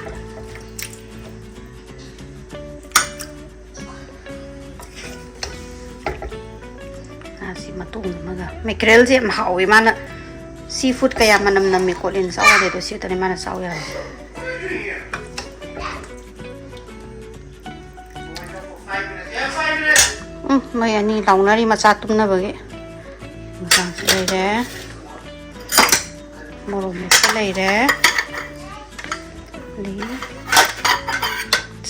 ꯉꯥꯁꯤ ꯃꯇꯣꯡ ꯑꯃꯒ꯫ Mackerelꯁꯦ ꯌꯥꯝ ꯍꯥꯎꯋꯦ꯫ ꯃꯥꯅ sea food ꯀꯌꯥ ꯃꯅꯝ ꯅꯝꯃꯤ ꯈꯣꯠꯂꯤꯅ ꯆꯥꯎ ꯌꯥꯗꯦ, ꯑꯗꯣ ꯁꯤ ꯈꯛꯇꯅꯦ ꯃꯥꯅ ꯆꯥꯎ ꯌꯥꯕ꯫ ꯃꯣꯏ ꯑꯅꯤ ꯂꯥꯎꯅꯔꯤ ꯃꯆꯥ ꯇꯨꯝꯅꯕꯒꯤ꯫ ꯃꯆꯥꯁꯨ ꯂꯩꯔꯦ, ꯃꯣꯔꯣꯛ ꯃꯦꯠꯄ ꯂꯩꯔꯦ, ꯑꯗꯒꯤ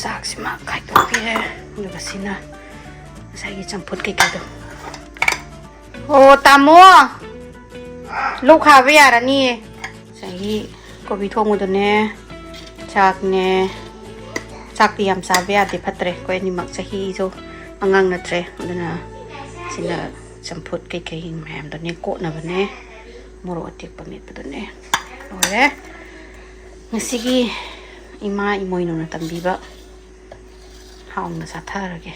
ꯆꯥꯛꯁꯤꯃ ꯈꯥꯏꯗꯣꯛꯄꯤꯔꯦ꯫ ꯑꯗꯨꯒ ꯁꯤꯅ ꯉꯁꯥꯏꯒꯤ ꯆꯝꯐꯨꯠ ꯀꯩꯀꯥꯗꯣ꯫ ꯑꯣ ꯇꯥꯃꯣ, ꯂꯧ ꯈꯥꯕ ꯌꯥꯔꯅꯤꯌꯦ꯫ ꯉꯁꯥꯏꯒꯤ ꯀꯣꯕꯤ ꯊꯣꯡꯕꯗꯨꯅꯦ, ꯆꯥꯛꯅꯦ꯫ ꯆꯥꯛꯇꯤ ꯌꯥꯝ ꯆꯥꯕ ꯌꯥꯗꯦ, ꯐꯠꯇ꯭ꯔꯦ꯫ ꯑꯩꯈꯣꯏ ꯑꯅꯤꯃꯛ ꯆꯍꯤꯁꯨ ꯑꯉꯥꯡ ꯅꯠꯇ꯭ꯔꯦ꯫ ꯑꯗꯨꯅ ꯁꯤꯅ ꯆꯝꯐꯨꯠ ꯀꯩꯀꯩ ꯃꯌꯥꯝꯗꯨꯅꯦ, ꯀꯣꯠꯅꯕꯅꯦ, ꯃꯣꯔꯣꯛ ꯑꯇꯦꯛꯄ ꯃꯦꯠꯄꯗꯨꯅꯦ꯫ ꯂꯣꯏꯔꯦ꯫ ꯉꯁꯤꯒꯤ ꯏꯃꯥ ꯏꯃꯣꯏꯅꯨꯅ ꯇꯝꯕꯤꯕ ꯍꯥꯎꯅ ꯆꯥꯊꯔꯒꯦ꯫